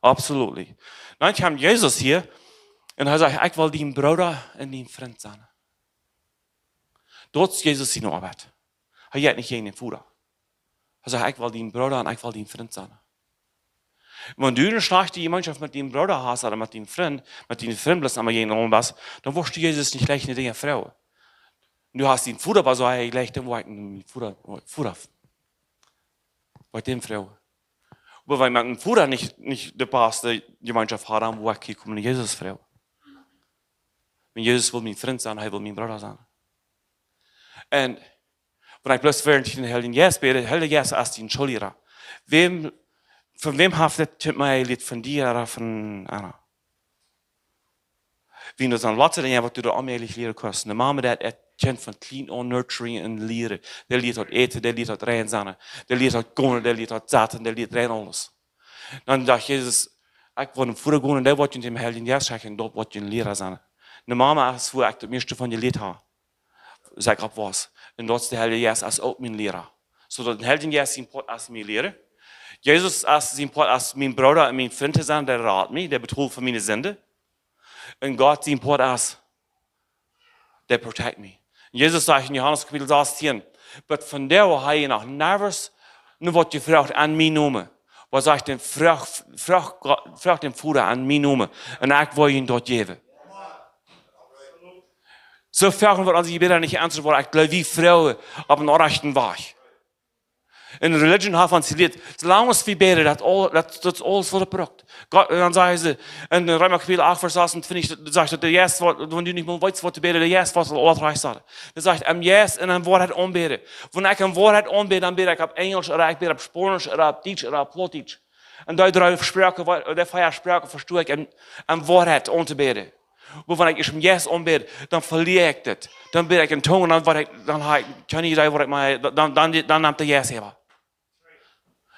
Absolutely. Dan kjemt Jesus hia un hee sajcht: Ekj well dien Brooda un dien Frint sennen. Daut es Jesus siene Oabeit. Hee jeit nich jäajen dän Voda. Hee sajcht: Ekj well dien Brooda un ekj well dien Frint sennen. Wan du eene schlajchte Jemeenschoft met dien Brooda hast ooda met dien Frint, met dien Frint bloos emma jäajen aundre best, dan woascht du Jesus nich jlikj no Dinja froagen. Du hast dien Voda, oba soo hee jlikj, dan woa ekj dän Voda, Voda, woa ekj dän froagen. Oba wan ekj met dän Voda nich, nich de baste Jemeenschoft hab, dan woa ekj hia komen un Jesus froagen. Wan Jesus well mien Frint sennen, hee well mien Brooda sennen. Un wan ekj bloos fa dän Heiljen Jeist bäd, de Heilje Jeist es dien Schoolliera. Wäm, von wäm haft daut to mie jelieet, von die ooda von Anna? Wie daut sent lots Dinja, waut du doa aunmäajlich lieren kaust. De Mama, dee, dee kjent von kjlien aun nurturing un lieren. Dee lieet daut äten, dee lieet daut rein sennen, dee lieet daut gonen, dee lieet daut saten, dee lieet rein aules. Dan sajcht Jesus: Ekj woa no Voda gonen un dee woat junt dän Heiljen Jeist schekjen, daut woat jun Liera sennen. De Mama es, wua ekj daut mieeschte von jelieet hab, aus ekj oppwoss. Un daut es de Heilje Jeist es uk mien Liera. Soo daut de Heilje Jeist sien Poat es mien Liera. Jesus es sien Poat es mien Brooda un mien Frint to sennen, dee rat mie, dee betolt fa miene Sind. Un Gott sien Poat es, dee protect mie. Un Jesus sajcht en Johanes Kapitel sastieen: Bat vondoag hab jie noch niemols no waut jefroacht en mienen Nomen. Waut sajcht dan: Froagt, froagt Gott, froagt dän Voda en mienen Nomen, un ekj woa junt daut jäwen. Soo foaken woat onse Jebäda nich jeauntwuat, oba ekj jleew, wie froagen opp eenen orrajchten Wajch. Un religion haft ons jelieet, soo lang aus wie bäden, daut aul-, daut, daut es aules waut et brukt. Gott, un dan sajen see, en Reema Kapitel acht, Varsch sasuntwintich, sajcht daut de Jeist, waut, wan du nich mol weetst waut to bäden, de Jeist woat aul waut rajcht sajen. Dee sajcht: Em Jeist un en Woarheit aunbäden. Wan ekj en Woarheit aunbäd, dan bäd ekj opp Enjelsch, ooda ekj bäd opp Spaunisch, ooda opp Dietsch, ooda opp Plautdietsch. Un dee dree Sproaken, dee vea Sproaken vestonen, en, en Woarheit auntobäden. Oba wan ekj ieescht em Jeist aunbäd, dan velia ekj daut. Dan bäd ekj en Tungen, dan woa ekj, dan hab ekj kjeene Iedee waut ekj meen, dan, dan, dan nemt de Jeist äwa.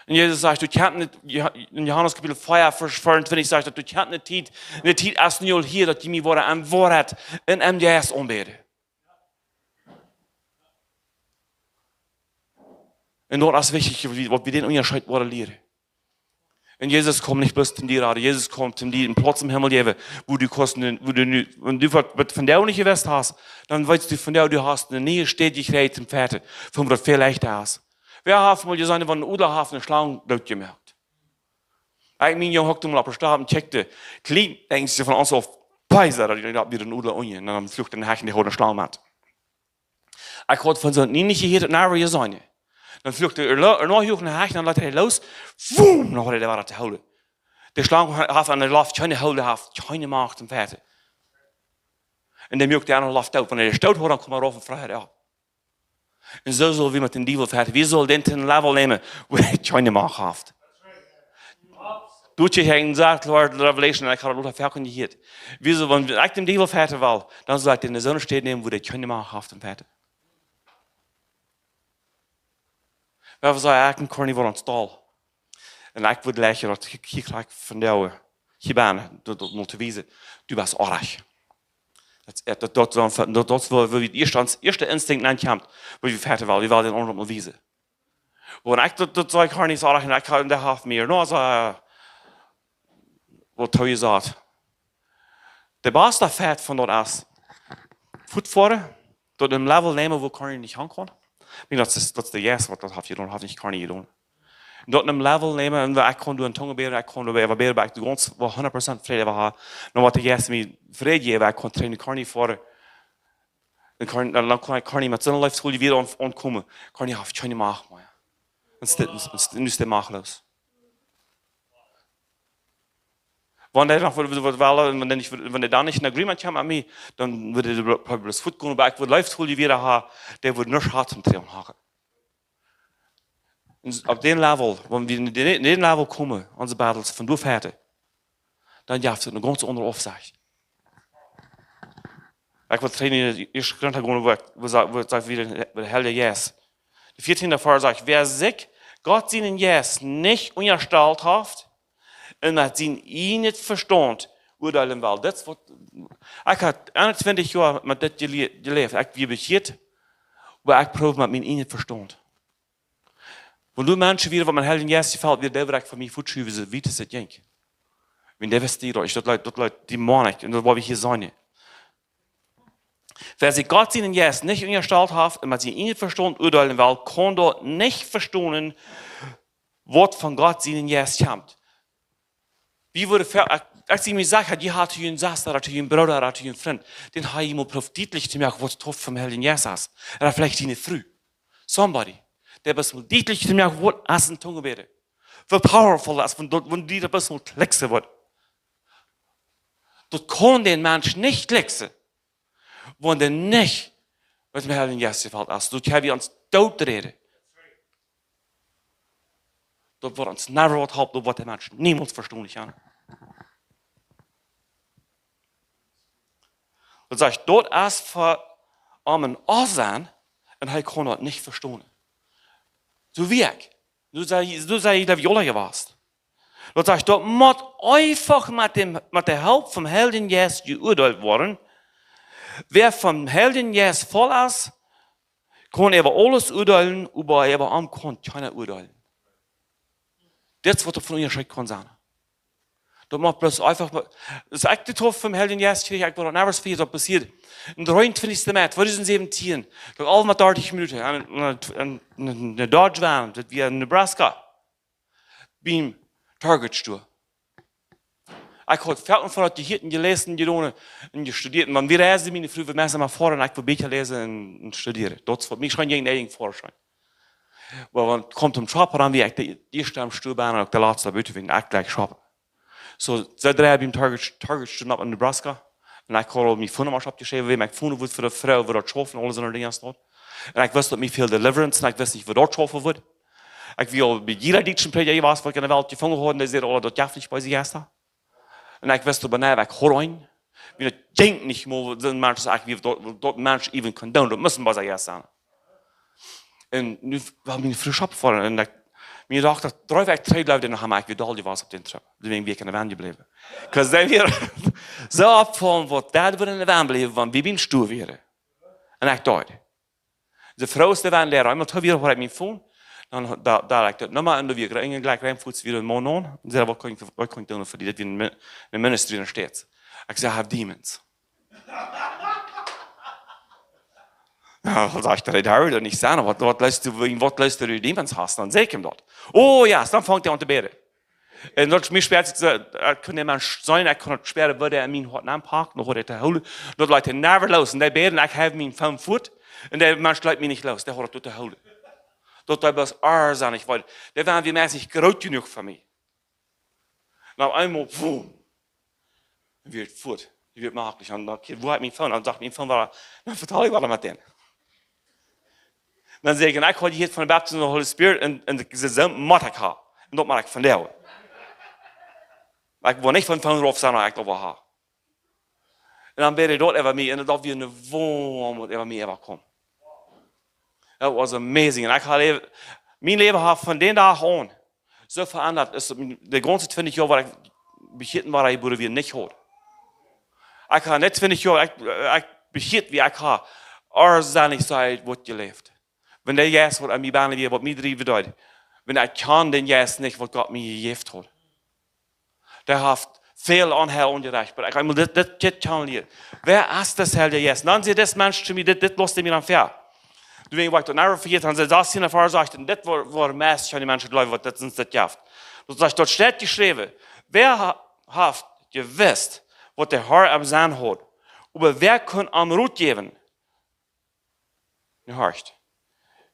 Un Jesus sajcht, daut kjemt nich, Jo-, en Johanes Kapitel vea, Varsch veeauntwintich sajcht daut, daut kjemt nich Tiet, de Tiet es nu aul hia, daut jie mie woaren en Woarheit un em Jeist aunbäden. Un daut es wichtich, waut wie, waut wie dän Unjascheet woaren lieren. Un Jesus kjemt nich bloos toom die raden, Jesus kjemt toom die een Plauz em Himmel jäwen, wua du kaust nu, wua du nu, wan du waut, waut vondoag nich jewist hast, dan weetst du vondoag, du hast eene niee Städ jekjräajen toom Fäaten, von waut väl leichta es. Wäa haft mol jeseenen, wan een Odla haft eene Schlang dootjemoakt? Ekj meen, Jung, hockt mol opp de Stopp un kjikjt, kjlien, denkjst du von ons auf, Peiser, daut wia een Odla unjen, un dan fluach dee Hecht, dee haud eene Schlang met. Ekj haud von soont nie nich jehieet, never jeseenen. Dan fluach dee, er lo-, er noch hoch en de Hecht, dan leet hee los. Wumm, dan haud hee dee wada to hoolen. De Schlang ha-, haft aun de Loft kjeene Holt, haft kjeene Macht em Fäaten. Un dee muak dee aun de Loft doot. Wan hee stoot haud, dan kjeem hee rauf un frei hee opp. Un soo sell wie met dän Diewel fäaten. Wie sellen dän toom Level nämen, wua hee kjeene Macht haft. Doa kjrieech ekj een sea kloaret Revelation, un ekj haud daut foaken jehieet. Wie sellen, wan ekj dän Diewel fäaten well, dan saul ekj dän en soone Städ nämen, wua hee kjeene Macht haft em Fäaten. Wie sellen, ekj un Corny woaren ons doll. Un ekj wudd jleichen daut hia, hia jlikj vondoag, hia bie, daut, daut mol to wiesen, du best oajch. Daut, daut, daut, daut, daut, daut es wua, wua wie ieescht ons, ieeschte Instinkt aun kjemt, wua wie fäaten wellen, wie wellen dän aundren mol wiesen. Wan ekj daut, daut saj ekj Corny nich, un ekj ha, un dee haft mie, no, soo, waut hab jie jesajcht? De baste Fäat von daut es, foat foaren, daut em Level nämen, wua Corny nich aunkaun. Ekj meen, daut es, daut es de Jeist, waut daut haft jedonen, haft nich Corny jedonen. Daut en een Level nämen, un ekj kunn doa en Tungen bäden, ekj kunn doa äwa bäden, oba ekj deed gaunz waut hundat Prozent Fräd äwa haben. Dan waut de Jeist mie Fräd jeef, ekj kunn trainen, kunn nich foaren. Dan kunn, dan kunn ekj, kunn nich met soone Leeftol wada aun, aunkomen. Kunn nich, haud kjeene Macht mea. Un st-, un st-, nu es de Macht los. Wan dee noch waut, waut wellen, un wan dee nich, wan dee dan nich en agreement kjemt met mie, dan wudd dee bloos fuat gonen, oba ekj wudd Leeftol wada haben, dee wudd nuscht haben toom Tränen haben. Un opp dän Level, wan wie en dän, dän Level komen, onse battles von doa wieda, dan jeft et eene gaunz aundre Aufsecht. Ekj well trainen, ieescht Korinta gonen, wua ekj, wua sa-, wua et sajcht, wua de, wua de Herr Jeist. De vieetieende Varsch sajcht: Wäa sikj Gott sienen Jeist nich unjastalt haft un met sien ieejnet Vestaunt uadeelen well. Daut es waut, ekj hab eenuntwintich Joa met dit jelie-, jeläft. Ekj wia bekjieet, oba ekj proow met mien ieejnet Vestaunt. Wan doa Menschen wieren, waut met Heiljen Jeist jefelt wieren, dee wudd ekj von mie fuat schuwen, soo wiet aus et jinkj. Wan dee wisten, daut es, daut Leet, daut Leet, dee Maun, un daut wull ekj hia sennen. Wäa sikj Gott sienen Jeist nich unjastalt haft un met sien ieejnet Vestaunt uadeelen well, kaun daut nich vestonen, waut von Gott sienen Jeist kjemt. Wie wudden ver-, ekj, ekj sie mie secha, jie haben to june Sesta, to june Brooda, to june Frint, dän hab jie mol proowt dietlich to moaken, waut de Taufe vom Heiljen Jeist es. Ooda veleicht june Fru. Somebody. Dee haft mol dietlich to moaken, waut es en Tungen bäden. Woo powerful daut es, wan daut, wan die daut mol klikjen woat. Daut kaun dän Mensch nich klikjen, wan dee nich met dän Heiljen Jeist jefelt es. Daut kjenn wie ons doot räden. Daut woat ons never waut halpen, daut woat de Mensch niemols vestonen kjennen. Daut sajcht, daut es fa am een Aufsecht un hee kaun daut nich vestonen. Soo wia ekj. Soo sie, soo sie ekj, jleew ekj, aula jewast. Daut sajcht, daut mott eefach met däm, met de Help vom Heiljen Jeist jeuadeelt woaren. Wäa vom Heiljen Jeist voll es, kaun äwa aules uadeelen, oba äwa am kaun kjeena uadeelen. Dit es waut doa von Unjascheet kaun sennen. Daut mott bloos eefach, aus ekj de Taufe vom Heiljen Jeist kjrieech, ekj wull daut never vejäten, daut passieed aum dreeuntwintichsten März tweedusent säwentieen, daut aul met dartich Minuten, aun, aun, aun, aun de Dodge Van, daut wia en Nebraska, biem Target Store. Ekj haud väl von daut jehieet un jeläsen, jedonen un jestudieet. Un wan wie reisden, miene Fru, wie musten mau foaren, ekj wull Bieekja läsen un, un studieren. Daut es waut mie scheen jinkj, een Foaschein. Oba wan et kjeem toom shoppen, dan wia ekj de ieeschta aum Stua bennen un uk de latsta buten, wiels ekj jlikj shoppen. Soo, see dreien biem Target, Target Store opp en Nebraska. Un ekj haud aul miene Phone Numma oppjeschräwen, wäm ekj phonen wull fa de Fru, woo daut schauft un aule soone Dinja es daut. Un ekj wist daut mie fäld Deliverance un ekj wist nich, woo daut schaufen wudd. Ekj wia aul bie jieda dietschen Prädja jewast, waut ekj enne Welt jefungen haud, un dee säden aule, daut jeft nich beese Jeista. Un ekj wist oba nich, ekj haud eenen. Wiels daut jinkj nich mol, soon Mensch aus ekj, woo daut, daut Mensch even kunn doonen, daut must een beesa Jeist sennen. Un nu wull miene Fru shoppen foaren un ekj, mie docht daut, dree Wäakj trigj jleewd ekj noch aun, ekj wia doll jewast opp dän Trip. Doawäajen wia ekj enne Van jebläwen. 'Cause dee wia soo oppjefollen, waut daut wudd enne Van bliewen, wan wie biem Stua wieren. Un ekj docht, de Fru es de Van Liera, eemol twee Wäakj haud ekj mien Phone, dan, doa, doa haud ekj daut Numma un doa wia ekj jlikj rein, fuats wia een Maun aun, un säd: "Waut kaun ekj, waut kaun ekj doonen fa die? Daut wia een Mi-, een Ministry enne States." Ekj säd: "I have demons." Jo, dan sajcht hee: "Daut woat nich sennen. Waut, waut leist du, waut leist du, daut du demons hast?" Dan saj ekj am daut. "Oh jo," dan fangt hee aun to bäden. Un daut mie späat, ekj kunn dän Maun seenen, ekj kunn daut spieren, woo dee aun mien Hoat aunpakt, noch woo dee to hoolen. Daut leet hee never loos. Un dee bäd, ekj heef mien Phone fuat. Un de Mensch leet mie nich loos, dee haud daut to hoolen. Daut wia bloos arg, saj ekj, wiels dee wia, wia meist nich groot jenuach fa mie. Un opp eemol, boom. Un wia et fuat. Dee wia maklich. Un dan, okay, wua es mien Phone? Dan sajcht mien Phone wada, dan vetal ekj wada met dän. Dan saj ekj, un ekj haud jehieet von de Baptism of the Holy Spirit un, un see sent Motorcar. Un daut moak ekj von doa. Oba ekj wull nich von Phone rauf sennen, ekj daut wull haben. Un dan wia hee doa äwa mie un daut wia een Wunda, waut äwa mie äwa kjeem. That was amazing. Un ekj haud, mien Läwen haud von dän Dach aun soo veendat, es daut de gaunze twintich Joa, waut ekj bekjieet wia, wua ekj wia nich haud. Ekj haud nich twintich Joa, ekj, ekj bekjieet wia, ekj haud arsenich Tiet waut jeläft. Wan de Jeist waut aun mie bennen wia, waut mie driewen deed. Wan ekj kunn dän Jeist nich, waut Gott mie jejäft haud. Dee haft väl aun hee aunjerecht, oba ekj mott dit, dit, dit kjanen lieren. Wäa es dis Herr Jesus? Dan säd dis Mensch to mie, dit, dit lost hee mie dan ver. Doawäajen woa ekj daut never vejäten, aus hee daut hia väa sajcht, un dit woat, woat meist kjeene Menschen jleewen, waut dit ons dit jeft. Daut sajcht, doa steit jeschräwen: Wäa ha-, haft jewist, waut de Herr em Senn haud? Oba wäa kunn am Rot jäwen? Nu horcht.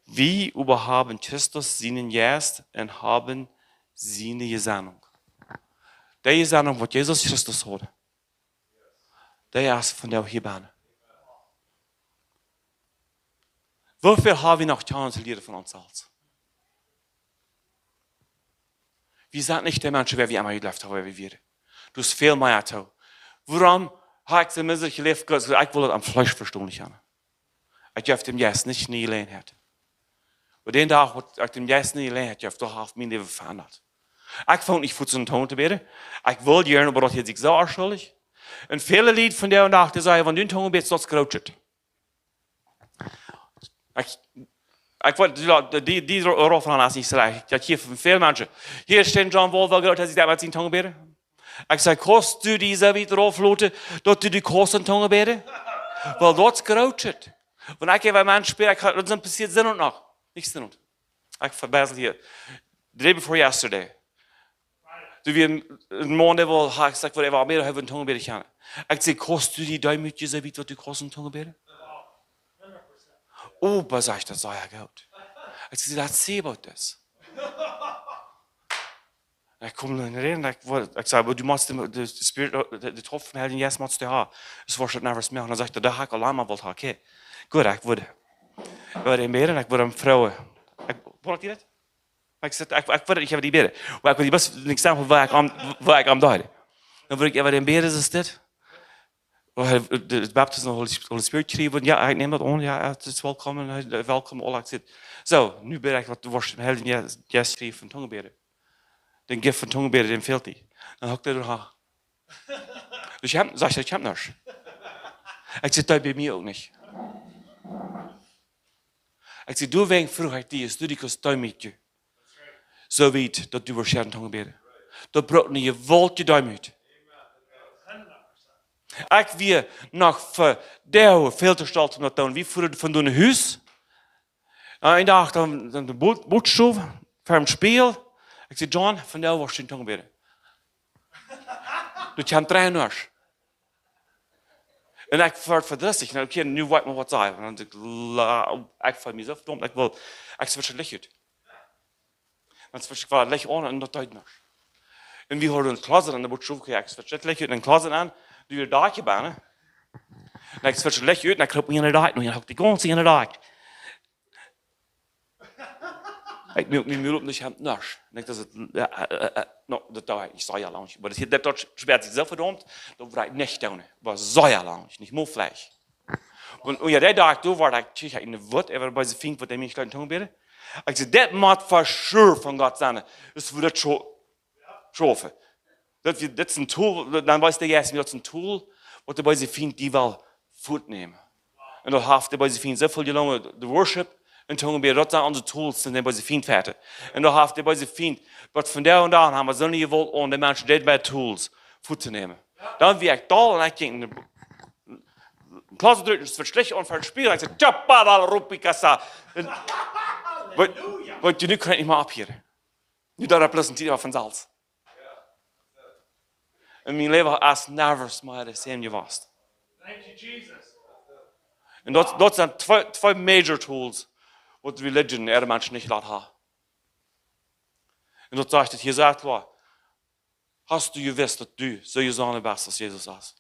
Wie oba haben Christus sienen Jeist un haben siene Jesennunk. Dee Jesennunk, waut Jesus Christus haud, dee es vondoag hia bennen. Woo väl ha wie noch kjennen to lieren von ons selfst? Wie sent nich dee Menschen, wäa wie emma jejleeft haben, wäa wie wieren. Daut es väl mea too. Wuarom ha ekj soo miselich jeläft? Because ekj wull daut aum Fleesch vestonen kjennen. Ekj jeef däm Jeist nich ne Jeläajenheit. Oba dän Dach, waut ekj däm Jeist ne Jeläajenheit jeef, doa haft mien Läwen veendat. Ekj funk nich fuaz aun en Tungen to bäden. Ekj wull jiern, oba daut hieed sikj soo onschuldich. Un väle Lied vondoag dän Dach, dee sajen, wan du en Tungen bätst, daut es groot. Ekj, ekj weet, dee, dee, dee ro-, rof han es nich schlajcht. Daut hia von väl Menschen. Hia steit John Wall, woo groot hee sikj daut met sien Tungen bäden. Ekj saj: Kaust du die soo wiet raufloten, daut du die kaust en Tungen bäden? Well, daut es groot. Wan ekj äwa Menschen bäd, ekj ha, daut es passieet, Sindach noch. Nich Sindach. Ekj vebesel hia. The day before yesterday. Doa wia een, een Maun, dee wull, ha, ekj saj, ekj wull äwa mea, hee wull en Tungen bäden kjennen. Ekj saj: Kaust du die deemootjen soo wiet, daut du kaust en Tungen bäden? Oba, sajcht, daut es sea goot. Ekj saj: Let's see about this. Un ekj kom dan nenn, ekj wull, ekj saj: Oba du motst de, de Spirit, de, de Taufe vom Heiljen Jeist motst du haben. Soo woascht du daut never moaken. Dan sajcht hee: Daut ha ekj aul lang wult haben, okay. Goot, ekj wull, ekj wull am bäden, ekj wull am froagen. Ekj, wull ekj die daut? Ekj saj: Ekj, ekj wull, ekj wull die bäden. Oba ekj wull die bloos een Exempel, woo ekj am, woo ekj am deed. Dan wull ekj äwa däm bäden, es dit. Well, hee, de, de Baptism of Holy, Holy Spirit kjrieen, jo, hee nemt daut aun, jo, hee es welkom, hee, welkom, aul, ekj saj: Soo, nu bäd ekj, waut du woascht em Heiljen Jeist, Jeist kjrieen von Tungen bäden. Dän Gift von Tungen bäden, dän fält die. Dan huckt hee doa. Daut kjemt, sajcht hee, daut kjemt nich. Ekj saj: Daut bie mie uk nich. Ekj saj: Doawäajen fruach ekj die, es du die kaust deemootjen, soo wiet, daut du woascht en Tungen bäden. Daut brukt ne jewaultje Deemoot. Ekj wia noch fa de väl too stolt om daut to doonen. Wie fuaren von doa no Hus. Un een Dach dan, dan de Boot-, Bootstow, väa dän Spieejel. Ekj saj: John, vondoag woascht du en Tungen bäden. Du kjemst rein aus. Un ekj wort vedrisslich. Na, okay, nu woa ekj mau waut sajen. Un dan ekj la-, ekj feeld mie soo vedomt, ekj wull, ekj switch daut Licht ut. Dan switch ekj wada daut Licht aun un daut deed nuscht. Un wie hauden een Closet aun de Bootstow, okay, ekj switch daut Licht ut un een Closet aun, dee wia doa bie, nä? Un ekj switch daut Licht ut un ekj kroop unja daut Dakj, un ekj hab de gaunze unja daut Dakj. Ekj muak mien Mul op, ekj hab nuscht. Un ekj docht, jo, eh, eh, eh, no, daut doo ekj nich, soo, jo, lang. Oba daut, daut, daut spieet sikj soo vedomt, daut wull ekj nich doonen. Oba soo, jo, lang, nich mol veleicht. Un, un jo, dee Dach, doa wort ekj, kjrieech ekj ne Wut äwa dee beese Fient, waut dee mie schlecht en Tungen bäden. Ekj saj: Dit mott for sure von Gott sennen. Daut es fa daut scho-, schaufen. Daut wie, dit es een Tool, dan wees de Jeist mie, daut es een Tool, waut de beese Fient die well fuatnämen. Un daut haft de beese Fient soo väl jelungen, de Worship en Tungen bäden, daut sent onse Tools, dee de beese Fient fajchten. Un daut haft de beese Fient, waut vondoag dän Dach haben wie soone Jewault aun, de Menschen deed bie Tools fuattonämen. Dan wia ekj doll un ekj jinkj en de Closet trigj, daut wia schlajcht, un fa daut Spieejel, ekj saj: Tjapa, dal, rupi, kasa. Un, waut, waut, nu kaun ekj nich mea opphieren. Nu, daut representieet von selfst. Un mien Läwen es never mea de same jewast. Thank you, Jesus. Un daut, daut sent twee, twee major tools, waut religion äare Menschen nich lat haben. Un daut sajcht et hia sea kloa: Hast du jewist, daut du soo jesonnen best aus Jesus es?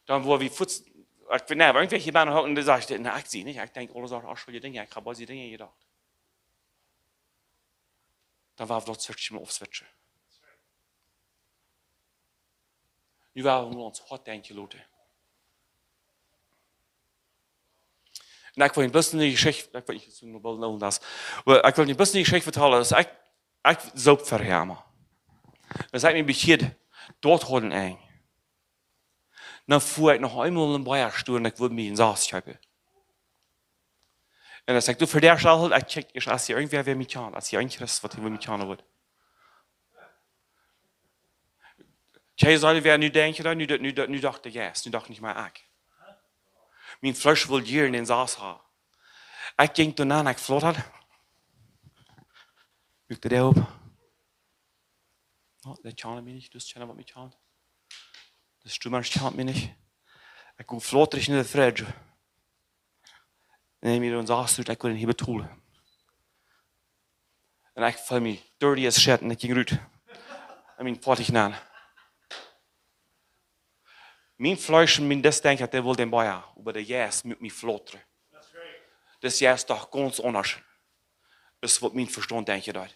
Dan woa wie fuaz, ekj weet nich, oba irjentwäa bie mie hocken, dee sajcht: Na, ekj sie nich, ekj denkj aule Sachen, onschuldje Dinja, ekj hab aul dee Dinja jedocht. Dan woa wie daut switchen, mol aufswitchen. Nu woa wie ons Hoat denkjen loten. Un ekj well een bät ne Jeschicht, ekj weet nich, aus du noch boolt noch daut, oba ekj well een bät ne Jeschicht vetalen, daut ekj, ekj soop väahäa emma. Daut ekj mie bekjeed, daut haud een Enj. Dan fua ekj noch eemol en Bea Store un ekj wull mie een Saft kjeepen. Un aus ekj doa ver de Schaal hilt, ekj kjikj ieescht, es hia irjentwäa, wäa mie kjant, es hia een Christ, waut hia mie kjanen wudd. Kjikj, saj ekj, wäa nu denkjt, nu, nu, nu, nu docht de Jeist, nu docht nich mea ekj. Mien Fleesch wull jieren dän Saft haben. Ekj jinkj doa nenn, ekj flotad. Muak de Däa op. Oh, dee kjand mie nich, dus kjand waut mie kjand. De Stumma kjand mie nich. Ekj go flotad no de fridge. Un ekj mie dan sach, ekj wudd hia betolen. Un ekj feeld mie dirty as shit un ekj jinkj rut. I mean, foadich nenn. Mien Fleesch un mien Jeist denkjt, daut dee well dän Bia, oba de Jeist muak mie flotren. Dis Jeist es doch gaunz aundasch aus waut mien Vestaunt denkjt, daut.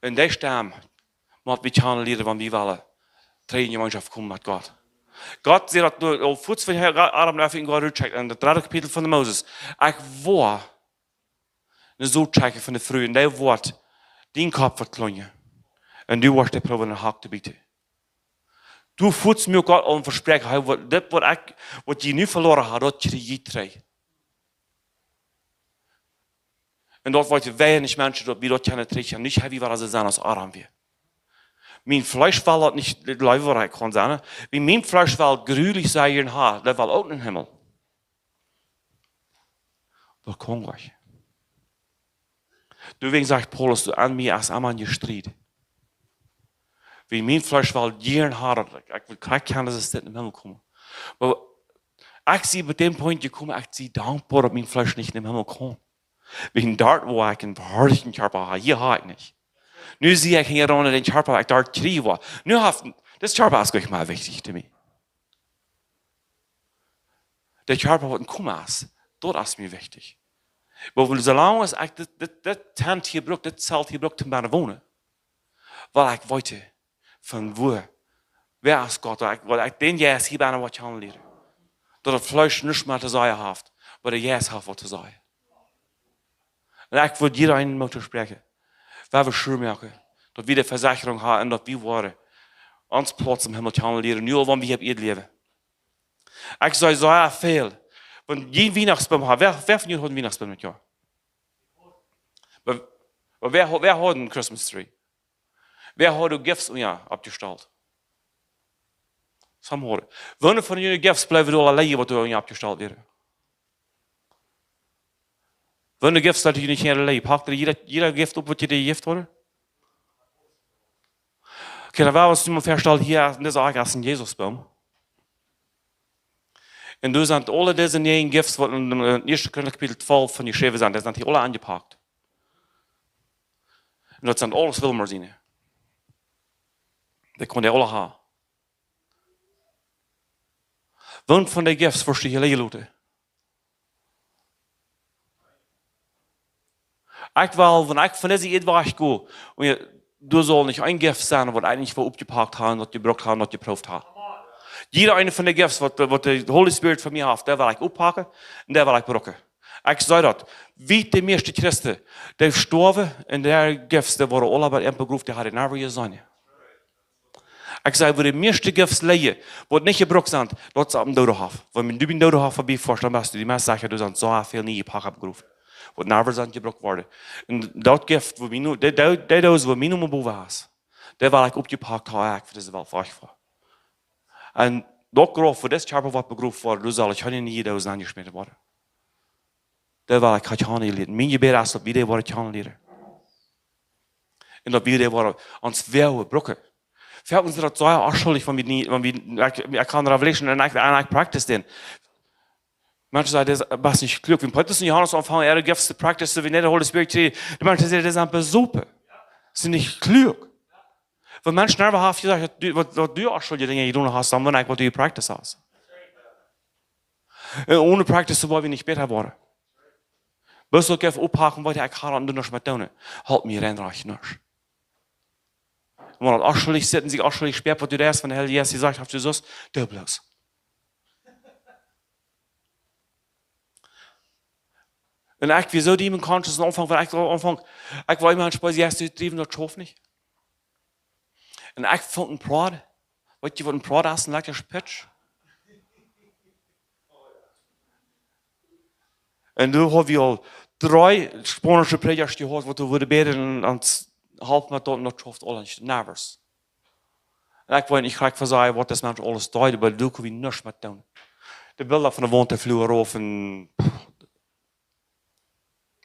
Un dee Stemm mott wie kjanen lieren, wan wie wellen trigj en Jemeenschoft komen met Gott. Gott sajcht daut nu aul fuaz, wan hee Adam un Eva ut dän Goaden rutschekjt, en daut dredde Kapitel von de Moses: Ekj woa ne Sot schekjen von de Fru, un dee woat dienen Kopp veklonjen. Un du woascht dee proowen en de Hak to bieten. Du, fuaz muak Gott aul een Vespräakjen, hee woat, dit waut ekj, waut jie nu veloaren haben, daut kjrie jie trigj. Un daut weet weinich Menschen, daut wie daut kjennen trigj kjrieen. Nich, hee, wie wieren soo aus Adam wia. Mien Fleesch well daut nich, daut leew waut ekj kaun sajen. Wan mien Fleesch well jrulich sennen, ha, daut well uk em Himmel. Daut kaun nich. Doawäajen sajcht Paulus, daut en mie es emma een Jestried. Wan mien Fleesch well jieren haben, ekj, ekj well krakjt kjennen, daut es dit em Himmel komen. Oba ekj sie bie dän Punkt jekomen, ekj sie dankboa, daut mien Fleesch nich em Himmel kaun. Wan doa, wua ekj eenen herrlichen Kjarpa hab, hia hab ekj nich. Nu sie ekj hia unja dän Kjarpa, ekj doa kjrie waut. Nu haft, dis Kjarpa es nich mea wichtich to mie. De Kjarpa waut em Komen es, daut es mie wichtich. Oba soo lang aus ekj dit, dit, dit Tent hia bruck, dit Zelt hia bruck, om bennen to wonen, well ekj weeten, von wua, wäa es Gott, daut ekj, waut ekj dän Jeist hia bennen waut kjanen lieren. Daut daut Fleesch nuscht mea to sajen haft, oba de Jeist haft waut to sajen. Un ekj well jieda eenen Moot toospräakjen, wan wie sure moaken, daut wie de Vesechrunk haben un daut wie woaren onsen Plauz em Himmel kjanen lieren, nu aul wan wie hia opp Ieed läwen. Ekj saj soo väl, wan jie Wienachtsboom haben, wäa, wäa von junt haft eenen Wienachtsboom dit Joa? Oba, oba wäa, wäa haft eene Christmas tree? Wäa haft de Gifts unja oppjestalt? Some hauden. Woone von june Gifts bliewen doa aul lijen, waut doa unja oppjestalt wieren? Woone Gifts, daut jie nich hia lijen? Pakt jie jieda, jieda Gift opp, waut jie jejäft hauden? Okay, dan woa wie ons nu mol väastalen, hia en dise Akj es een Jesusboom. Un doa sent aule dise näajen Gifts, waut en, en ieeschte Korinta Kapitel twalf von jeschräwen sent, dee sent hia aule aunjepakt. Un daut sent aules Wilma siene. Dee kaun dee aule haben. Woone von de Gifts woascht du hia lijen loten? Ekj well, wan ekj von dise Ieed wajch go, un je, doa saul nich een Gift sennen, waut ekj nich wada oppjepakt hab, daut jebrukt hab, daut jeprooft hab. Jieda eena von de Gifts, waut, waut de Holy Spirit fa mie haft, dee well ekj opppaken un dee well ekj brucken. Ekj saj daut, wie de mieeschte Christen, dee stoawen un de Gifts, dee woaren aule bie am begroft, dee haben never jeseenen. Ekj saj, wua de mieeschte Gifts lijen, waut nich jebrukt sent, daut es oppem Doodehoff. Wan du bie dän Doodehoff verbie foascht, dan best du die meist secha, doa sent soo väl niee jepakjte begroft, waut never sent jebrukt worden. Un daut Gift, wua mie nu, dee, dee, dee Doos, wua mien Nomen bowen es, dee well ekj oppjepakt haben, ekj fa dise Welt wajch fa. Un daut Grauf, wua dis Kjarpa woat begroft woaren, doa saul kjeene niee Doos aunjeschmäten woaren. Dee well ekj kjanen lieren. Mien Jebäd es, daut wie dee woaren kjanen lieren. Un daut wie dee woaren ons woaren brucken. Foaken es daut soo onschullich, wan wie nich, wan wie, ekj, ekj kaun Revelation un ekj, un ekj practice dän. Menschen sajen, daut es, daut es nich kluak. Wan Petrus un Johanes aunfungen, äare Gifts to practice, wua nich de Holy Spirit kjrieejen, de Menschen sajen, daut es een Besopen. Daut es nich kluak. Wan Menschen haben jesajcht, daut du, waut, waut du onschulje Dinja jedonen hast, dan wunda ekj, waut du jepracticed hast. Un onen practice woa wie nich bäta woaren. Bloos daut Gift opppaken, waut ekj hab, un doa nuscht met doonen, halpt mie rein rajcht nuscht. Un wan daut onschullich sitt un sikj onschullich spieet, waut du deist, wan de Herr Jesus sajcht, haft Jesus, doo bloos. Un ekj wia soo deep in conscience aum Aunfank, wan ekj aum Aunfank, ekj wia emma een Spaus, Jesus, du driewst daut Schaf nich. Un ekj funk een Prod. Weetst du, waut een Prod es? Een lekkra Pitch. Un nu hab wie aul dree spaunische Prädjasch jehieet, waut doa wudden bäden un ons halpen met daut, un daut schauft aules nich. Nervous. Un ekj weet nich, ekj vesajen, waut dis Mensch aules deed, oba doa kunn wie nuscht met doonen. de Bilda von de Waunt, dee fluagen rauf un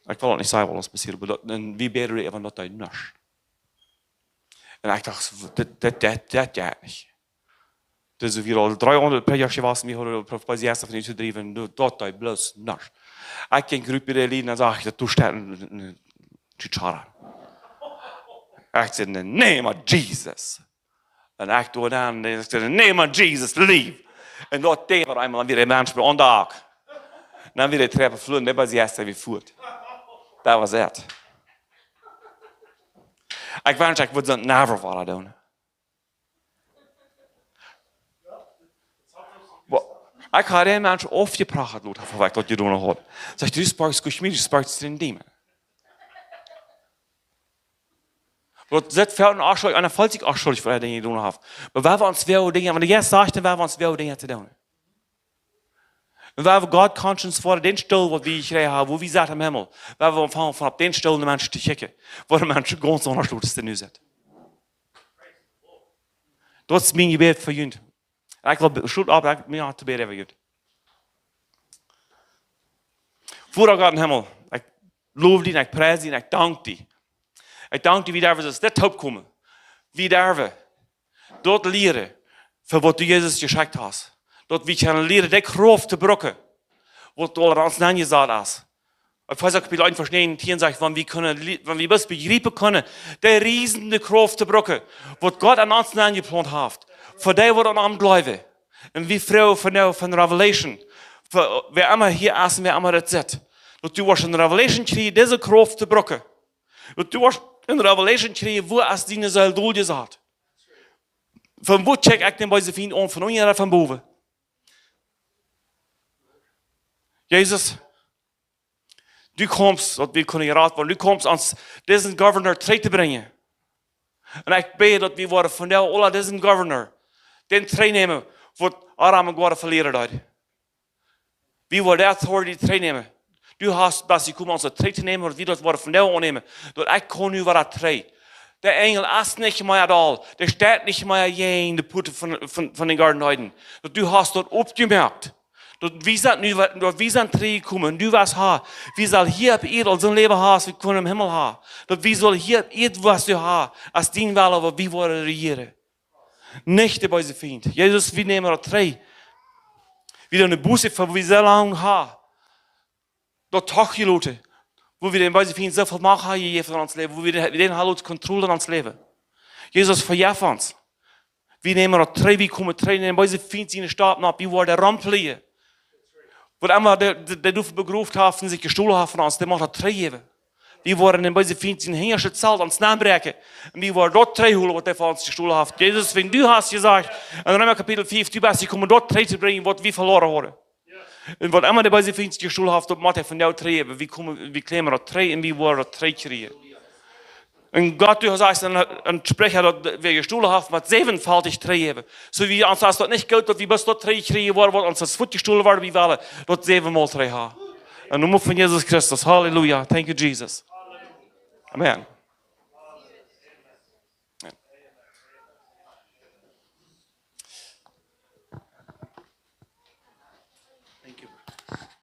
ekj well daut nich sajen, waut ons passieed, oba daut, un wie bäden äwa daut, daut deed nuscht. Un ekj docht, dit, dit, dit, dit jeit nich. Dit es wada aul dree aundre Prädjasch jewast, wie hauden daut Profeet Jesaja von ons to driewen, daut, daut deed bloos nuscht. Ekj jinkj rut bie de Lied un dan sach ekj, daut doa steit een, een, een Tschara. Ekj säd, "In the name of Jesus." Un ekj doa dan, ekj säd, "In the name of Jesus, leave." Un daut deed waut eemol, dan wia de Mensch bie aun de Ak. Dan wia de Trap fluagen, daut wia Jesaja, wia fuat. Daut wia et. Ekj wensch, ekj wudd daut never wada doonen. Wa-, ekj haud een Mensch aufjeprachat, Lot, von waut ekj daut jedonen haud. Sajcht, "Du sparkst, du sparkst den Dämon." Daut sitt väl en Aschuldigung, eena feelt sikj aschuldicht fa Dinja, dee hee jedonen haft. Oba wie haben ons woll Dinja, wan de Jeist sajcht, dan haben wie ons woll Dinja to doonen. Un wie haben God conscience fa dän Stool, waut wie jekjräajen haben, wua wie saten em Himmel. Wie haben aunjefongen von opp dän Stool de Menschen to kjikjen, wua de Menschen gaunz aundasch Lot es, dee nu sitt. Daut es mien Jebäd fa junt. Un ekj well be-, schloot opp, ekj, mie to bäden äwa junt. Voda Gott em Himmel, ekj low die un ekj pries die un ekj dank die. Ekj dank die, wie derwen dit toopkomen. Wie derwen daut lieren, fa waut du Jesus jeschekjt hast. Daut wie kjennen lieren, de Krauft to brucken, waut aul aun ons nenjesat es. Efeesa Kapitel eent, Varsch näajentieen sajcht, wan wie kjennen, lie-, wan wie bloos bejriepen kjennen, de riesende Krauft to brucken, waut Gott aun ons nenjeplaunt haft. Fa dee, waut aun am jleewen. Un wie froagen fa nu von Revelation. Fa wäa emma hia es un wäa emma daut sitt. Daut du woascht eene Revelation kjrieen, dise Krauft to brucken. Daut du woascht eene Revelation kjrieen, wua es diene Seel doljesat. Von wua kjikj ekj dän beesen Fient aun, von unjen ooda von bowen? Jesus, du kjemst, daut wie kjennen jerat woaren. Du kjemst ons, disen Governor trigj to brinjen. Un ekj bäd, daut wie woaren von nu aun aula disen Governor, dän trigjnämen, waut Adam un Gott velieren deed. Wie woaren de authority trigjnämen. Du hast, daut du kjemst, ons trigj to nämen, daut wie daut woaren von nu aunnämen. Daut ekj kaun nu wada trigj. De Enjel es nich mea doa. Dee steit nich mea jäajen de Puaten von, von, von dän Goaden Eden. Daut du hast daut oppjemoakt. Daut wie sent nu, daut wie sent trigjjekomen. Du woascht haben. Wie sellen hia opp Ieed aul soon Läwen haben, aus wie kjennen em Himmel haben. Daut wie sellen hia opp Ieed waut du hast, aus dien Wellen, waut wie woaren rejieren. Nich de beese Fient. Jesus, wie nämen daut trigj. Wie doonen Buße fa, wua wie soo lang haben daut toojeloten, wua wie dän beesen Fient soo väl Macht haben jejäft en ons Läwen, wua wie dän, dän haben loten Kontroll en ons Läwen. Jesus, vejeff ons. Wie nämen daut trigj, wie komen trigj, dän beesen Fient siene Stopp opp, wie woaren romflieen. Waut emma dee, dee, dee doa begroft haft un sikj jestolen haft von ons, dee mott daut trigjjäwen. Wie woaren dän beesen Fient sien hinjastet Zelt aun ons nenbräakjen. Un wie woaren daut trigjholen, waut hee von ons jestolen haft. Jesus, wan du hast jesajcht, en Reema Kapitel fief, du best jekomen, daut trigj to brinjen, waut wie veloaren hauden. Un waut emma de beese Fient jestolen haft, daut mott hee von nu trigjjäwen. Wie komen, wie kjlämen daut trigj un wie woaren daut trigj kjrieen. Un Gott, du sajchst en, en Spricha, daut wäa jestolen haft, mott säwenfaltich trigjjäwen. Soo wie ons, aus daut nich jeit, daut wie bloos daut trigj kjrieen, waut, waut ons es wajchjestolen worden, wie wellen daut säwenmol trigj haben. En dän Nomen von Jesus Christus. Halleluja. Thank you, Jesus. Amen.